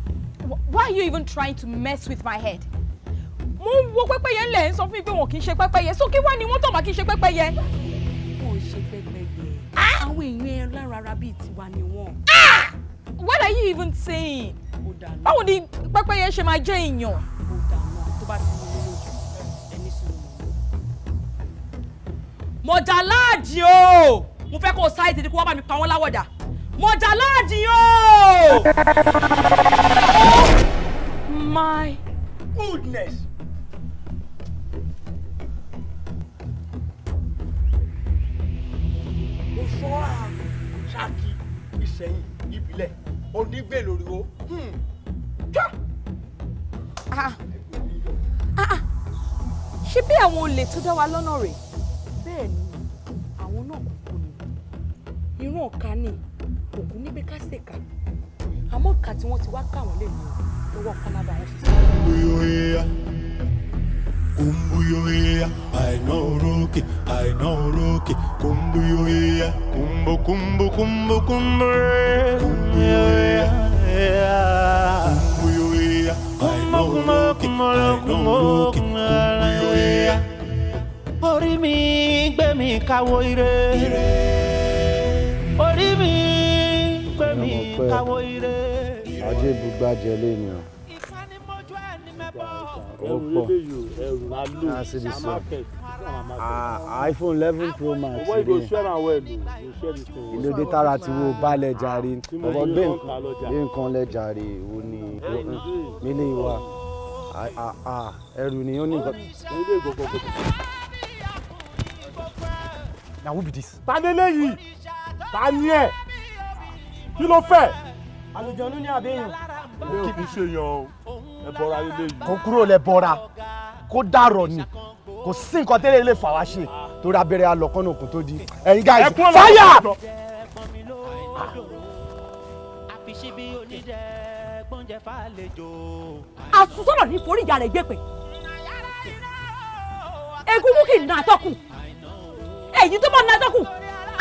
Why are you even trying to mess with my head? Mo ń wo pẹ́pẹ́yẹ ńlẹ̀ ń sọ fún mi pé wọn kì í ṣe pẹ́pẹ́yẹ. So kí wá ni wọ́n tọ̀ máa kì í ṣe pẹ́pẹ́yẹ? Wọn ò ṣe pẹ́pẹ́yẹ. Àwọn èèyàn ẹran ara bíi tiwa ni wọ́n. What are you even saying? Báwo ni pẹ́pẹ́yẹ ṣe máa jẹ́ èèyàn? Ó dáná tó bá ti mú mi lójú ẹni sùn. Mọ̀jàláàjì o! Mo fẹ́ kó o sáré tètè kó wá bá mi pa wọ́n láwọ̀dà. Mọ̀jàláàjì o! Oh my goodness! Mo sọ à Ṣakí Ìṣẹ̀yìn ìbílẹ̀ onígbè lórí o. Ṣé bí àwọn olè tó dá wa lọ́nà rèé? Bẹ́ẹ̀ ni, àwọn náà kò kú ni. Irú ọ̀ka ni kò kú níbi ká ṣèkà. Àmọ́ ìka tí wọ́n ti wá kà wọ́n lè ní lọ́wọ́ pálábá wọn ṣiṣẹ́. Kumbuyoya, kumbuyoya, àìná orókè, àìná orókè, kumbuyoya, kumbo kumbo kumbo kumbo, kumbuyoya, kumbuyoya, àìná orókè, àìná orókè, kumbuyoya. Orí mi gbé mi káwọ́ ire. Orí mi gbé mi káwọ́ ire. Ajé ibùgbàjẹ́ lé ni o. Ó pọ̀. iPhone 11 Pro Max rè. Ìlódé tára ti wo balẹ̀ jàre. Bọ̀bọ̀ gbé nǹkan lẹ̀ jàre. Wo ni nílé wa? Ẹrù ni ó ní nǹkan. Na who be this? Ta ni eléyìí? Ta ni ẹ? Kí ló fẹ́? Àlùjọ̀nú ní àbẹ́yàn. Ilé ò kì í ṣe yan o. Ẹ bọra eléyìí. Kó kúrò lẹ bọra, kó dàrọ̀ ni, kò sí nǹkan tẹ́lẹ̀ lè fà wá ṣe torí abẹ́rẹ́ alọ́kànnà òkun tó di. Ẹ̀yin guys, fire! Àsùnsọ̀rọ̀ ní forí ìyá rẹ̀ gbé pè. Egungun kì í na atọ́kùn. Èyí tó bá na atọ́kùn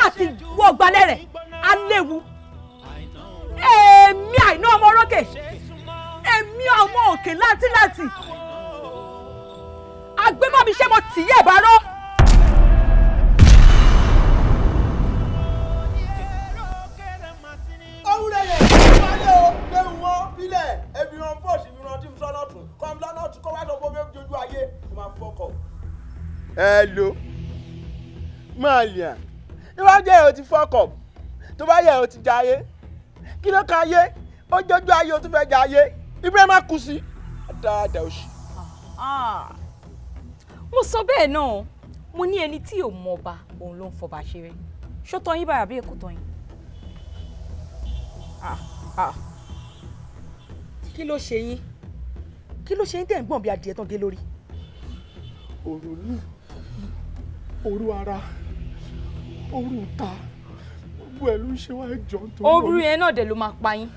àti wọ gbalẹ̀ rẹ̀ á léwu. Èmi Àìná ọmọ orókè, èmi ọmọ òkè látiláti. Agbébọ̀mí ṣé mo tì í ẹ̀ bá rọ́. Hello. Malian. Tó bá jẹ́ o ti fuck up. Tó bá yẹ o ti jayé. Kí ló ka ayé? Ó jọjú ayé o tún fẹ́ jayé. Ibrahim á kú sí. Dáadáa oṣù. Mo sọ bẹ́ẹ̀ náà, mo ní ẹni tí ò mọ ọba òun ló ń fọba ṣeré. Ṣó tọ́ yín báyà bí èkó tọ́ yín? Kí ló ṣe yín? Kí ló ṣe yín tẹ̀ ń gbọ̀n bí adìẹ tán gé lórí? Òrònú, òru ara, òru ta, gbogbo ẹ̀ ló ń ṣe wá ẹjọ́ tó. Òru yẹn náà dẹ̀ ló máa pa yín.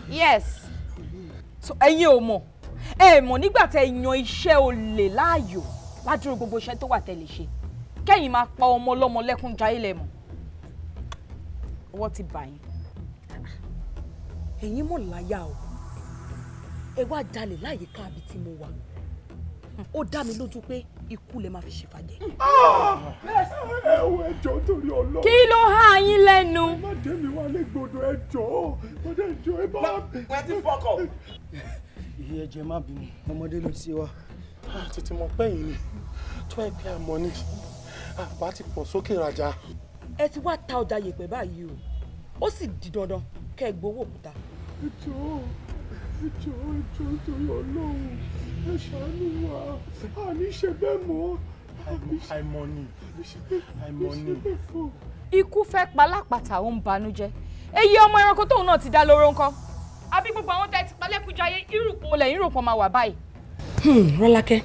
Yes. So ẹ̀yin ò mọ̀, ẹ mọ̀ nígbà tẹ́ yan iṣẹ́ olè láàyò ládùúrú gbogbo iṣẹ́ tó wà tẹ́ lè ṣe. Kẹ́yìn máa pa ọmọ ọlọ́mọ lẹ́kún jayé lẹ̀ mọ̀. Ọwọ́ ti bà yín. Ẹ̀yin mọ̀ láyà o. Ẹ wá jalè láyìíká àbí tí mo wà. Ó dá mi lójú pé ikú lè máa fi ṣèfàjẹ́. Ẹ wo ẹjọ́ torí Ọlọ́run. Kí ló há yín lẹ́nu? Ẹ má dé mi wá légbodò ẹjọ́. Mo dé ẹjọ́ ẹ bá. Wọ́n ti fọkọ̀. Ìyá ẹjọ́ ẹ má bínú, ọmọdé ló ti wá. Tètè mọ̀ pé yìí ni tó ẹ pé àmọ́ ni àbá ti pọ̀ sókè rajà. Ẹ ti wá ta ọjà yèpẹ̀ báyìí o, ó sì di dandan kẹ́ ẹ gbowó òkúta. Ẹjọ́ ẹjọ́ ẹjọ́ torí Ọlọ́run ẹ ṣàánú wa, a ní ṣe bẹ́ẹ̀ mọ́. Àìmọ̀ ni, àìmọ̀ ni. Ikú fẹ́ pa lápàtà ó ń banújẹ́. Èyí ọmọ ẹranko tóun náà ti dá lóró ńkọ́. Àbí gbogbo àwọn tẹ́ ti palẹ́kújayé irúpọ̀ lẹ́yìn rò pọ̀ máa wà báyìí. Rọ́lákẹ́,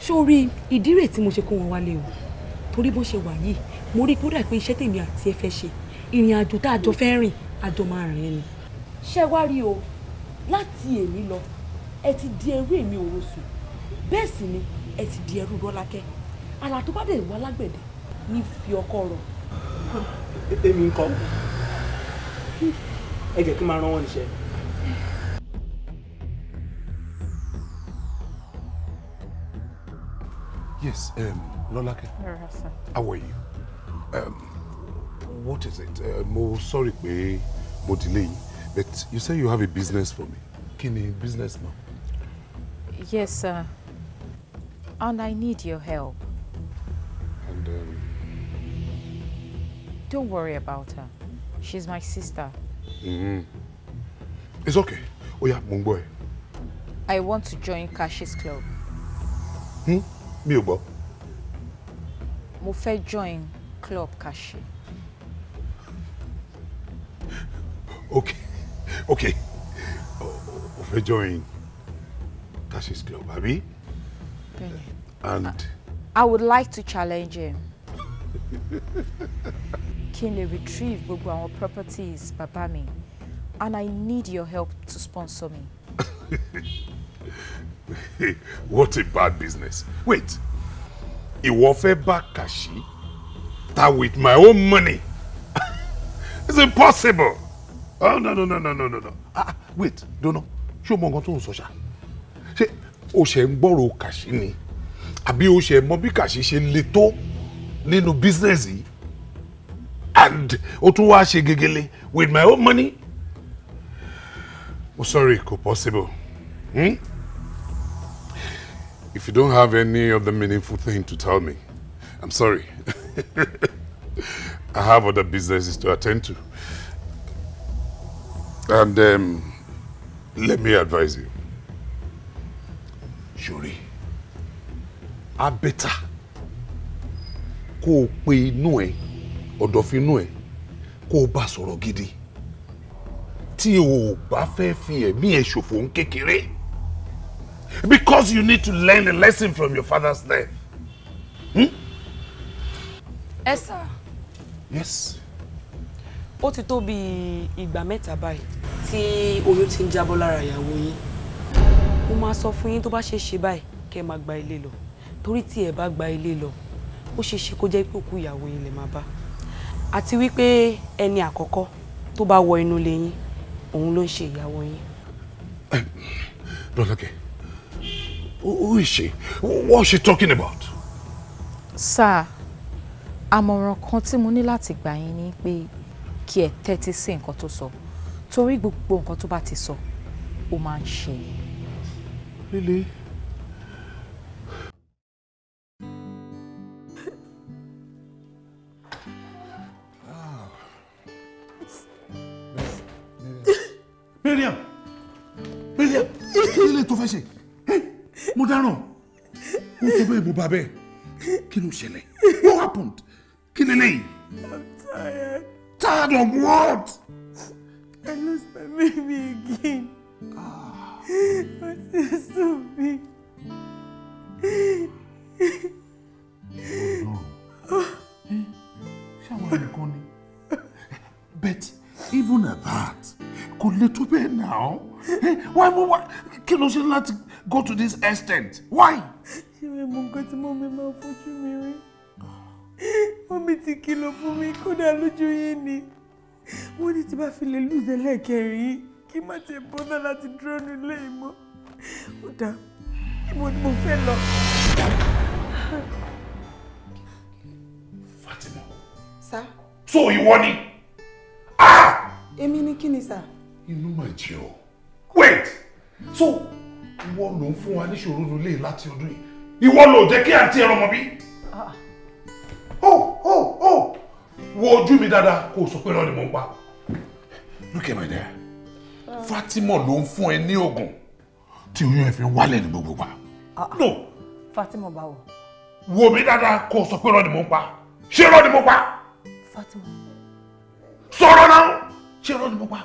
ṣó rí ìdí rẹ̀ tí mo ṣe kó wọn wálé o, torí bó ṣe wà yìí mo rí kódà pé iṣẹ́ tèmi àti ẹ fẹ́ ṣe, ìrìn àjò tá a jọ fẹ́ rìn àjọ máa rìn ni. Ṣé wá rí o, láti èmi lọ ẹ ti di ẹrú èmi Òrosùn, bẹ́ẹ̀ sì ni ẹ ti di ẹrú Rọ́lákẹ́. Àrà tó bá dẹ̀ wá lágbẹ̀dẹ ní fi ọkọ rọ̀. Èmi ńkọ́, ẹ jẹ́ kí n máa rán wọn níṣẹ́. Yes, Lọ́lákẹ́. How are you? What is it? Mo sorry pé mo delay, but you say you have a business for me. Kí ni business now? Yes, sir. And I need your help. And don't worry about her. She's my sister. It's okay. Oh yeah, mo ń gbọ́ ẹ. I want to join Kashi's club. Mi ò gbọ́. Mo fẹ́ join club Kashi. Okay, okay. O fẹ́ join Kashi's club, àbí? Bẹ́ẹ̀ni. And I would like to challenge him. Kí n lè retrieve gbogbo àwọn properties bàbá mi, and I need your help to sponsor me. What a bad business. Wait, ìwọ fẹ́ bá Kashi ta with my own money? It's impossible. Oh, no, no, no, no, no, no, no. Ah, wait, don't know. Ṣé o mọ nǹkan tó ń sọ ṣá? Ṣé o ṣe ń gbọ́rọ̀ Kashi ni? Àbí o ṣe mọ bí Kashi ṣe le tó nínú business yìí? And o tún wá ṣe gegele with my own money? Oh, sorry, kò possible. Hmm? If you don't have any other meaningful thing to tell me, I'm sorry. I have other businesses to attend to. And let me advise you. Shuri, I better kó o pe inú ẹ, ọ̀dọ̀fin inú ẹ, kó o bá sọ̀rọ̀ gidi. Tí o bá fẹ́ fi ẹ̀mí ẹ ṣòfò ń kékeré. Because you need to learn a lesson from your father's death. Hmm? Ẹ sà. Yes. Ó ti tó bí ìgbà mẹ́ta báyìí tí oyún ti ń jábọ́ lára ìyàwó yín. Mo máa sọ fún yín tó bá ṣe ṣe báyìí kẹ́ ẹ máa gba ilé lọ. Torí tí ẹ bá gba ilé lọ, ó ṣe ṣe kó jẹ́ pé òkú ìyàwó yín lè máa bá. Àti wípé ẹni àkọ́kọ́ tó bá wọ inú ilé yín, òun ló ń ṣe ìyàwó yín. Lọ́lákẹ́, who is she? What is she talking about? Sir, àmọ̀ràn kan tí mo ní láti gbà yín ni pé kí ẹ tẹ́tí sí nǹkan tó sọ, torí gbogbo nǹkan tó bá ti sọ, ó máa ń ṣe ni. Really? Kí lè tó fẹ́ ṣe? Mo dáràn. Ó sọ bẹ́ẹ̀ mo bá bẹ́ẹ̀. Kí ló ṣẹlẹ̀? What happened? Kí lè léyìí? I'm tired. Tired of what? I lost my baby again. Ó ti sú mi. Ṣé àwọn ẹnìkan ni? But even at that, kò lè tó bẹ́ẹ̀ now. Why, kí ló ṣe láti go to this extent? Why? Ṣé mi mọ nǹkan tí mọ́mí máa fojú mi rí? Mọ́mí ti kìlọ̀ fún mi kódà lójú yín ni. Wọ́n ní tí bá fi lè lùzẹ̀ lẹ́ẹ̀kẹrin yìí kí má ti bọ́dọ̀ láti dúró nílé ìmọ̀. Ó dáa, ibo ni mo fẹ́ lọ? Fatima. Sir? So ìwọ ni? Èmi ni kí ni sir? Inú mà jẹ́ o. Wait! So ìwọ ló ń fún wa níṣòro nílé láti ọdún yìí. Ìwọ ló jẹ́ kí àǹtí ẹran mọ̀ bí? Oh! Wo ojú mi dáadáa kó o sọ pé irọ́ ni mò ń pa. Look at my dear. Fatima ló ń fún ẹ ní oògùn tí oyún ẹ fi ń wálẹ̀ ní gbogbo gbà. No! Fatima báwo? Wo mi dáadáa kó o sọ pé irọ́ ni mò ń pa. Ṣé irọ́ ni mo pa? Fatima. Sọ̀rọ̀ náà! Ṣé irọ́ ni mo pa?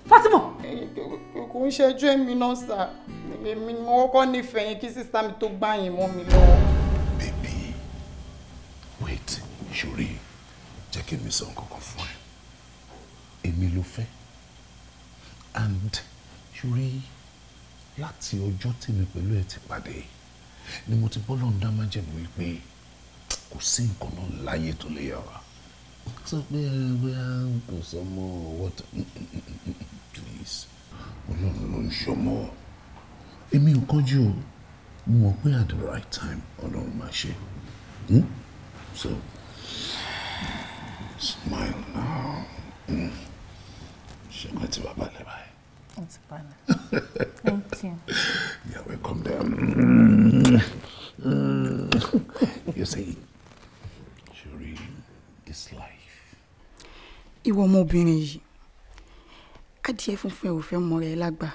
Fatima! Kò ń ṣẹjú èmi náà sà. Èmi ni mo kọ́kọ́ nífẹ̀ẹ́ yín kí sísá mi tó gbá yín mọ́ mi lọ́wọ́. Baby, wait, ṣòrí, jẹ́ kí mi sọ nǹkan kan fún ẹ. Èmi ló fẹ́. And ṣòrí, láti ọjọ́ tèmi pẹ̀lú ẹ ti pàdé ni mo ti bọ́ lọ́n dá májẹ̀mú wípé kò sí nǹkan náà láyé tó lè yà wá. Sọ pé bóyá kò sọmọ what, please, Ọlọ́run ló ń ṣọmọ. Èmi ò kánjú o, mo mọ̀ pé at the right time Ọlọ́run máa ṣe. So smile now. Ṣé kò tí wàá balẹ̀ báyìí? Ó ti balẹ̀. Thank you. You're welcome there. You see, Shuri, this life. Ìwọ ọmọbìnrin yìí, adìẹ funfun ẹ ò fẹ́ mọ rẹ lágbà.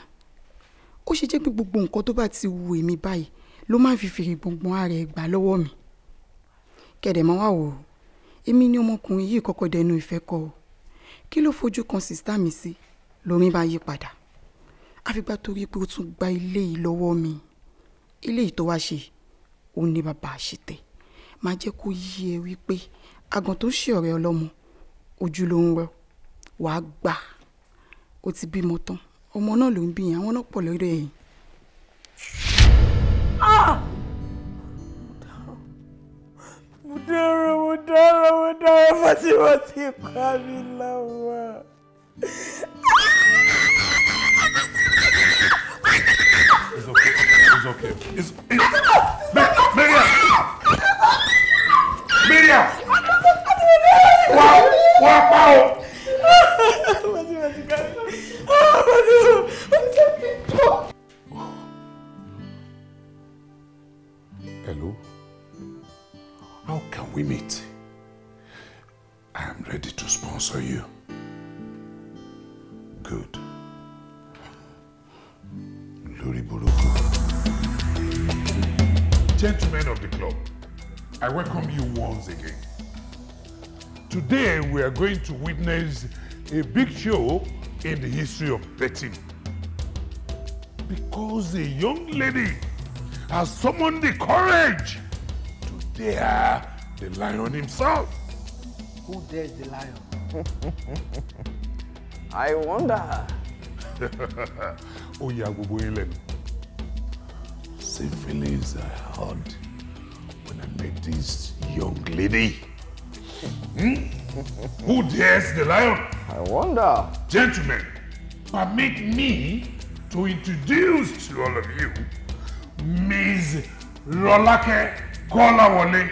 Ó ṣe jẹ́ pé gbogbo nǹkan tó bá ti wù èmi báyìí ló máa ń fi fèrè gbọ̀ngbọ̀n ara ẹ̀ gbà lọ́wọ́ mi. Kẹ̀dẹ̀ máa wà wò ó, èmi ní ọmọkùnrin yìí kọ́kọ́ dẹnu ìfẹ́ kọ o. Kí ló fojú kan sìstá mi sí lórí bá yí padà? Àfìgbà torí pé ó tún gba ilé yìí lọ́wọ́ mi. Ilé yìí tó wá ṣe, ó ní bàbá àṣetẹ̀. Máa jẹ́ kó yí ẹ wípé àgàn tó ń ṣe ọ̀rẹ́ ọlọ́mọ ojú ló ń rọ, wàá gbà. Ó ti bímọ tán, ọmọ náà ló ń bí yẹn, àwọn náà pọ̀ lórí ẹ̀yìn. Mo dáràn, mo dáràn, mo dáràn, Fatima ti pa mí lọ́wọ́. It's okay. It's okay. It's Miriam! Miriam! Wá pa o! Hello? How can we meet? I am ready to sponsor you. Good. Lórí burúkú. Gentlemen of the club, I welcome you once again. Today we are going to witness a big show in the history of betting. Because a young lady has summoned the courage to dare the lion himself. Who dares the lion? I wonder. Ó ya gbogbo yín lẹ́nu. Same feelings I had when I met this young lady. Who dares the lion? I wonder. Gentlemen, permit me to introduce to all of you Ms. Rolake Kolawole.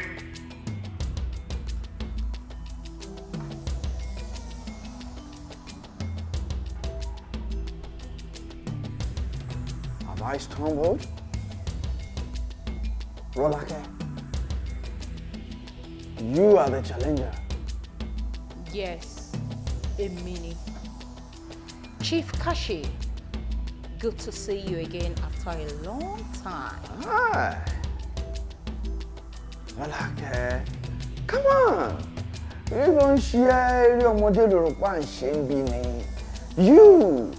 Have I stumbled? Rolake, you are the challenger. Yes, èmi ni. Chief Kashi, good to see you again after a long time. Hi. Rọ́lákẹ́, come on. Eré ló ń ṣe ẹ́, eré ọmọdé ló rò pa ń ṣe ń bí ni. You,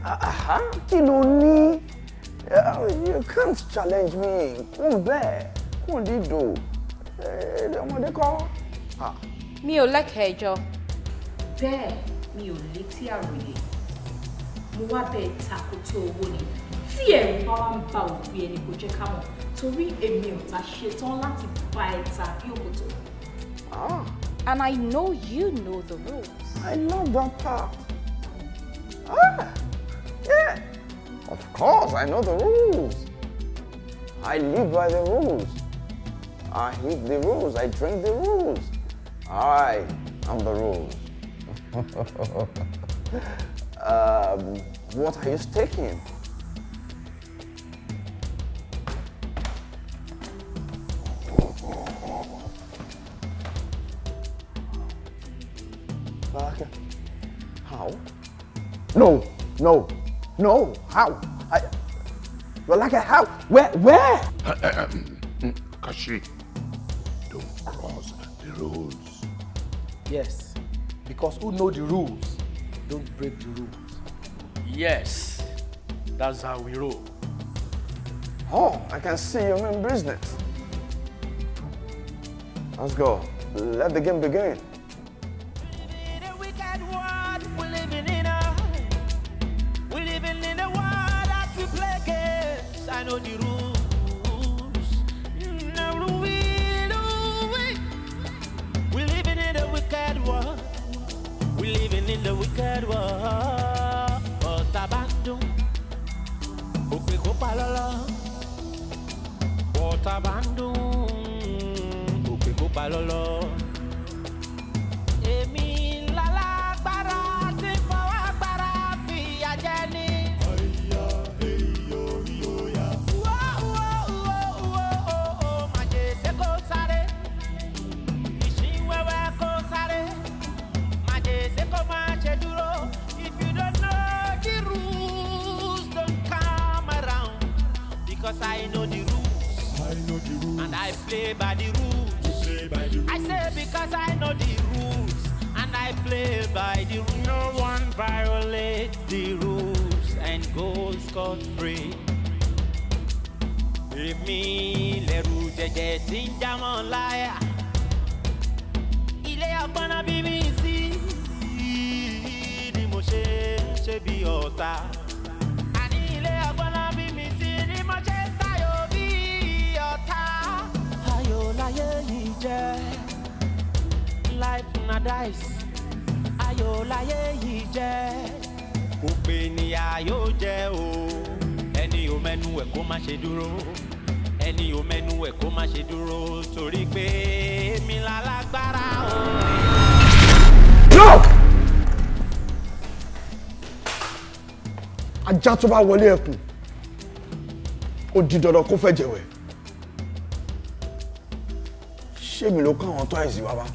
aha, kí ló ní? You can't challenge me. Kún bẹ́ẹ̀, kún dídò. Eré ọmọdé kọ́. Mi ò lẹ́kẹ̀ẹ́ ẹjọ́. Bẹ́ẹ̀ mi ò létí àròyé. Mo wá bẹ́ẹ̀ takoto owó ni. Tí ẹ̀rù bá wá ń ba òkú ẹni kò jẹ́ ká mọ̀. Torí èmi ò ta ṣetán láti bá ẹ ta bí òkòtò. And I know you know the rules. I love that part. Ah, yeah. Of course, I know the rules. I live by the rules. I eat the rules. I drink the rules. I am the rules. What are you staking? How? No, no, no, how? Rolake, how? Where? Where? Kashi, don't cross the rules. Yes, because who know the rules don't break the rules. Yes, that's how we roll. Oh, I can see you're in business. Let's go. Let the game begin. I know the rules. No, we living in a wicked world. We living in the wicked world. Ọ̀tá bá ń dún, òpè kó pa lọ́lọ́. Ọ̀tá bá ń dún, òpè kó pa lọ́lọ́. Èmi lálágbára tí fọwọ́ agbára fìyà jẹ ni. Because I know the rules. I know the rules. And I play by the rules. You play by the rules. I say because I know the rules. And I play by the rules. No one violates the rules and goes scot-free. Èmi lẹ̀rù jẹ̀jẹ̀ tí ń jámọ́ láyà. Ilé ọgbọ́n bí mi sí ni mo ṣe ń ṣe bí ọ̀tá. Àní ilé ọgbọ́n bí mi sí ni mo ṣe ń tayò bí ọ̀tá. Ayò láyé yìí jẹ́, life na dice. Ayò láyé yìí jẹ́, òpè níyà yóò jẹ́ o. Ẹni ò mẹ́nu ẹ̀ kó má ṣe dúró. Ẹni ò mẹ́nu ẹ̀ kó má ṣe dúró torí pé èmi lálágbára o. No! Ajá tó bá wọlé ẹkùn, ó di dandan kó fẹ́ jẹ̀wẹ̀. Ṣé èmi ló kó àwọn tọ́ìsì wá bá?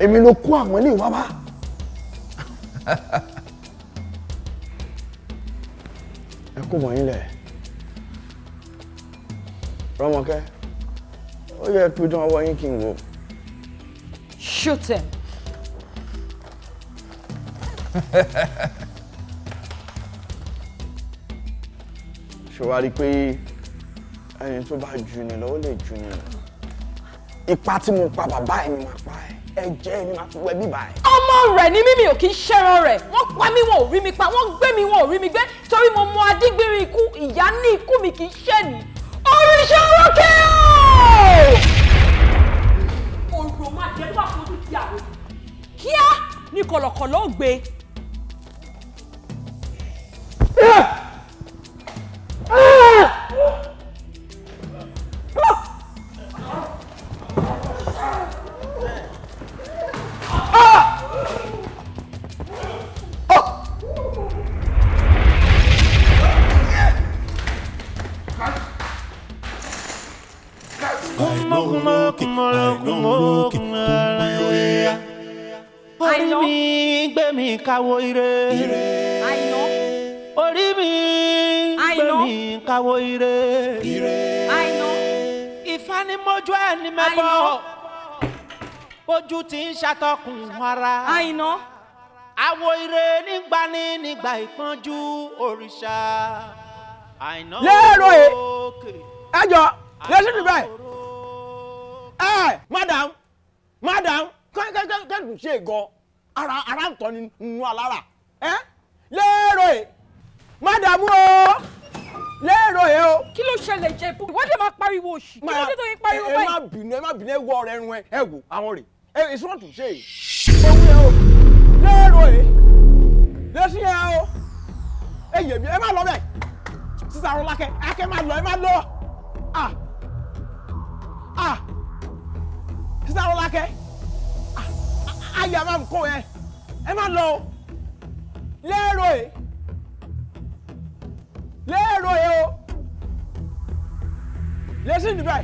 Èmi ló kó àwọn ilé wá bá? Ẹ kó wọ̀nyí lẹ̀. Rọ́mọkẹ́, ó yẹ pidán ọwọ́ yín kí n wò. Shoot him. Ṣé wàá rí i pé ẹni tó bá jù ni lọ ó lè jù ni lọ. Ipa tí mo pa bàbá ẹ̀ ni màá pa ẹ̀, ẹ̀jẹ̀ ni màá fi wẹ bíbá ẹ̀. Ọmọ rẹ̀ ni mímí ò kí ń ṣẹ́ran rẹ̀. Wọ́n pa mí wọn ò rí mi pa, wọ́n gbé mi wọn ò rí mi gbé. Torí mo mọ adígbìnrin ikú, ìyá ní ikú mi kì í ṣẹ́ ni. Oríṣi orókè o! Òrò máa jẹ́ ló wà fojú di àrò. Kíá ni kọ̀lọ̀kọ̀lọ̀ ó gbé. Orí mi gbé káwo ire. Àìná. Orí mi gbé mi káwo ire. Àìná. Ìfanimójú ẹni mẹ́bọ̀. Ojú ti ń ṣàtọkùn ara. Àìná. Àwo ire nígbà ní nígbà ìpọ́njú òrìṣà. Àìná lérò ẹ òkè. ẹ jọ lẹsìn ní báyìí ẹ madam madam kẹ́kẹ́kẹ́ ṣe gan ara ara ń tọ́ nínú alára ẹ lérò ẹ madam o lérò ẹ o. Kí ló ṣẹlẹ̀ jẹ́ ibú? Wọ́n dẹ̀ máa pariwo òṣì. Kí ló dé tó yín pariwo ẹ báyìí? má bínú ẹ má bínú ẹ wọ ọ̀rẹ́ ẹrun ẹ ẹ wò àwọn rè ẹ èso náà tún ṣe é òun yẹn o lérò ẹ lẹsìn yẹn o ẹ yẹ mi ẹ má lọ bẹ́ẹ̀ sísá Rọ́lákẹ́ akẹ́ má lọ ẹ má lọ ah ah sísá Rọ́lákẹ́ ah ayé a máa kó ẹ ẹ má lọ o lérò ẹ lérò ẹ o lẹ́sìn níbẹ̀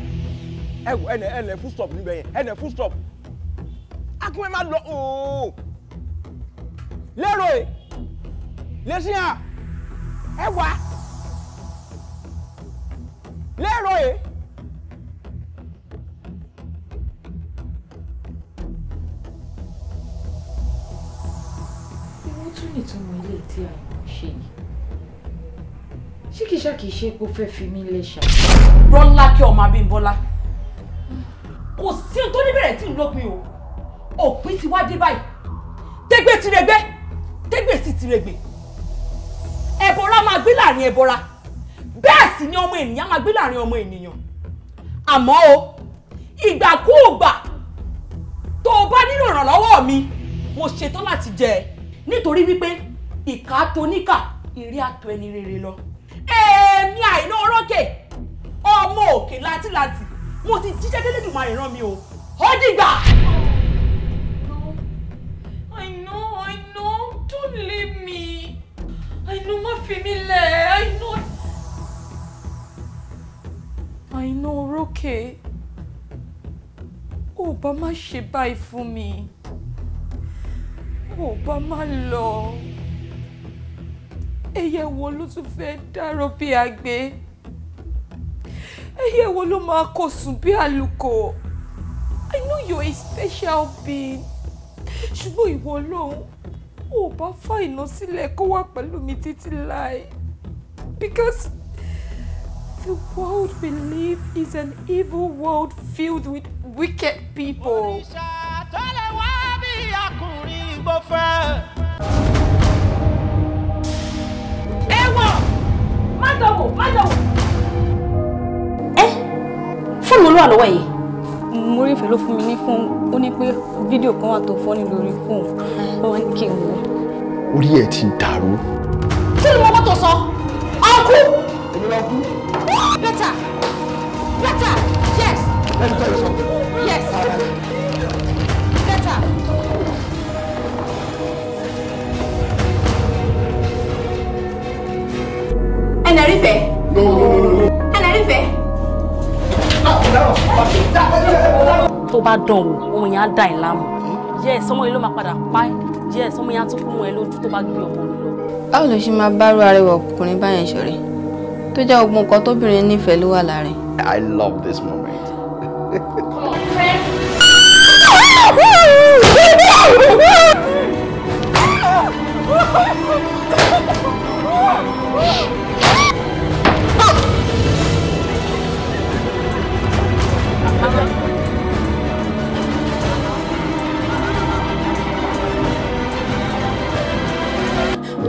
ẹ wò ẹnẹ ẹnẹ full stop níbẹ̀ yẹn ẹnẹ full stop akún ẹ má lọ ooo lérò ẹ lẹ́sìn à ẹ wá lérò ẹ. Ìwọ́n tún nìtumọ̀ ilé tí Àìná ṣe yìí. Ṣé kìí ṣá kìí ṣe pé ó fẹ́ fi mí lẹ́ṣà? Rọ́lákẹ́ ọmọ Abímbọ́lá. Kò sí ohun tó ní bẹ̀rẹ̀ tí ń lópin o. Òpin ti wá dé báyìí. Tégbé ti regbé, tégbé sì ti regbè. Ẹbọra máa gbé láàrin ẹbọra. Bẹ́ẹ̀ sì ni ọmọ ènìyàn máa gbé láàrin ọmọ ènìyàn. Àmọ́ o, ìgbàkúùgbà tó o bá nílò ìrànlọ́wọ́ mi, mo ṣetán láti jẹ ẹ́. Nítorí wípé ìkà tó níkà, ìrí àtọ ẹni rere lọ. Èmi Àìná Orókè, ọmọ òkè látíláti, mo ti jíṣẹ́ t'Elédùmarè rán mi o. Ó dìgbà! I know, I know. Don't leave me. I know, má fi mí lẹ̀. I know. Àìná Orókè, ò bá má ṣe báyìí fún mi. Ò bá má lọ. Ẹyẹ wo ló tún fẹ́ dárò bí agbe? Ẹyẹ wo ló máa kó sùn bí àlùkò? I know you're a special being. Ṣùgbọ́n ìwọ lòun, ò bá fà Àìná sílẹ̀ kó wà pẹ̀lú mi títí láì. Because the world we live is an evil world filled with wicked people. Òrìṣà tó lè wá bí ọkùnrin gbó fẹ́. Ẹ̀wọ̀n! Má dánwò! Má dánwò! Fóònù ló wà lọ́wọ́ yìí. Mo rí ìfẹ́ ló fún mi ní fóònù, ó ní pé fídíò kan wà tó fọ́ ní lórí fóònù, ó wá ní kí n wò. Orí ẹ̀ ti dàrú. Kí ni mo bọ́ tó sọ? Ọkú! Èmi lọ kú. Better! Better! Yes! Let me tell you something. Yes! Better! Ẹnẹ̀rífẹ́. No, no, no, no. Ẹnẹ̀rífẹ́. Tó bá dán wò, ọmọ yẹn á dà ẹ́ láàmú. Yes, ọmọ yẹn ló máa padà pa ẹ́. Yes, ọmọ yẹn á tún kú mọ́ ẹ lójú tó bá gbé ọmọ mi lọ. Báwo ló ṣe máa bá rú arẹwà ọkùnrin báyẹn ṣọ̀rẹ́ tó jẹ́ gbogbo nǹkan tóbìnrin nífẹ̀ẹ́ ló wà lára ẹ̀. I love this moment.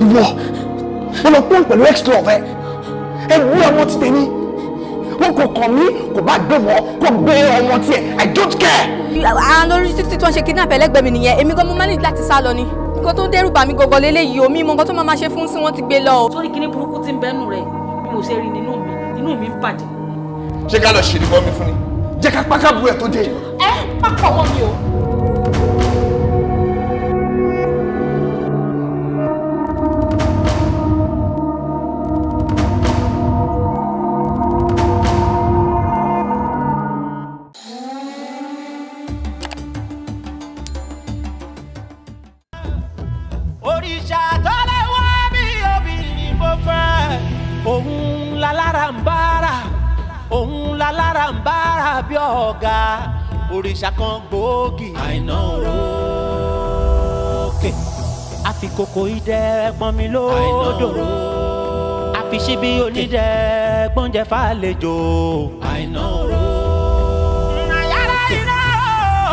Ìwọ mo lọ pọ́n pẹ̀lú ex love ẹ ẹ wú ọmọ ti tèmi wọn kò kàn mí kò bá gbé wọn kò gbé ọmọ tiẹ̀ I don't care. Àwọn lórí títí tí wọ́n ṣe kidnap ẹlẹ́gbẹ̀ẹ́ mi nìyẹn, èmi gan mo manage láti sá lọ ni. Nǹkan tó ń dẹ́rù bà mí gangan léléyìí o, mi mọ nǹkan tó máa ṣe fún sí wọ́n ti gbé lọ o. Sórí kíní burúkú tí ń bẹ́nu rẹ̀ bí mo ṣe rí nínú mi, inú mi ń bàjẹ́. Ṣé ká lọ ṣèlú bọ́ mi fún ni? Jẹ́ ká pákábù ẹ̀ tó dé. Ẹ pápọ̀ mọ́ mi o. Orí Òrìṣà tó lè wá bí obìnrin bó fẹ́. Òun lálára ń bára, òun lálára ń bára bí ọ̀gá. Òrìṣà kan gbòógì. Àìná òrókè. Àfikòkò idẹ pọn mi lódò. Àfiṣíbí onídẹ gbọ́njẹ fàlejò. Àìná òrókè. Àyàrá iná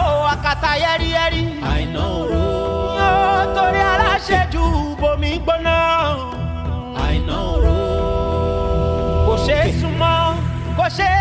o, àkàtà yẹ́rìyẹ́rì. Àìná òrókè. Yóò torí aláṣejù bomi gbóná. Àìná òrókè. Kò ṣeé súnmọ́, kò ṣeé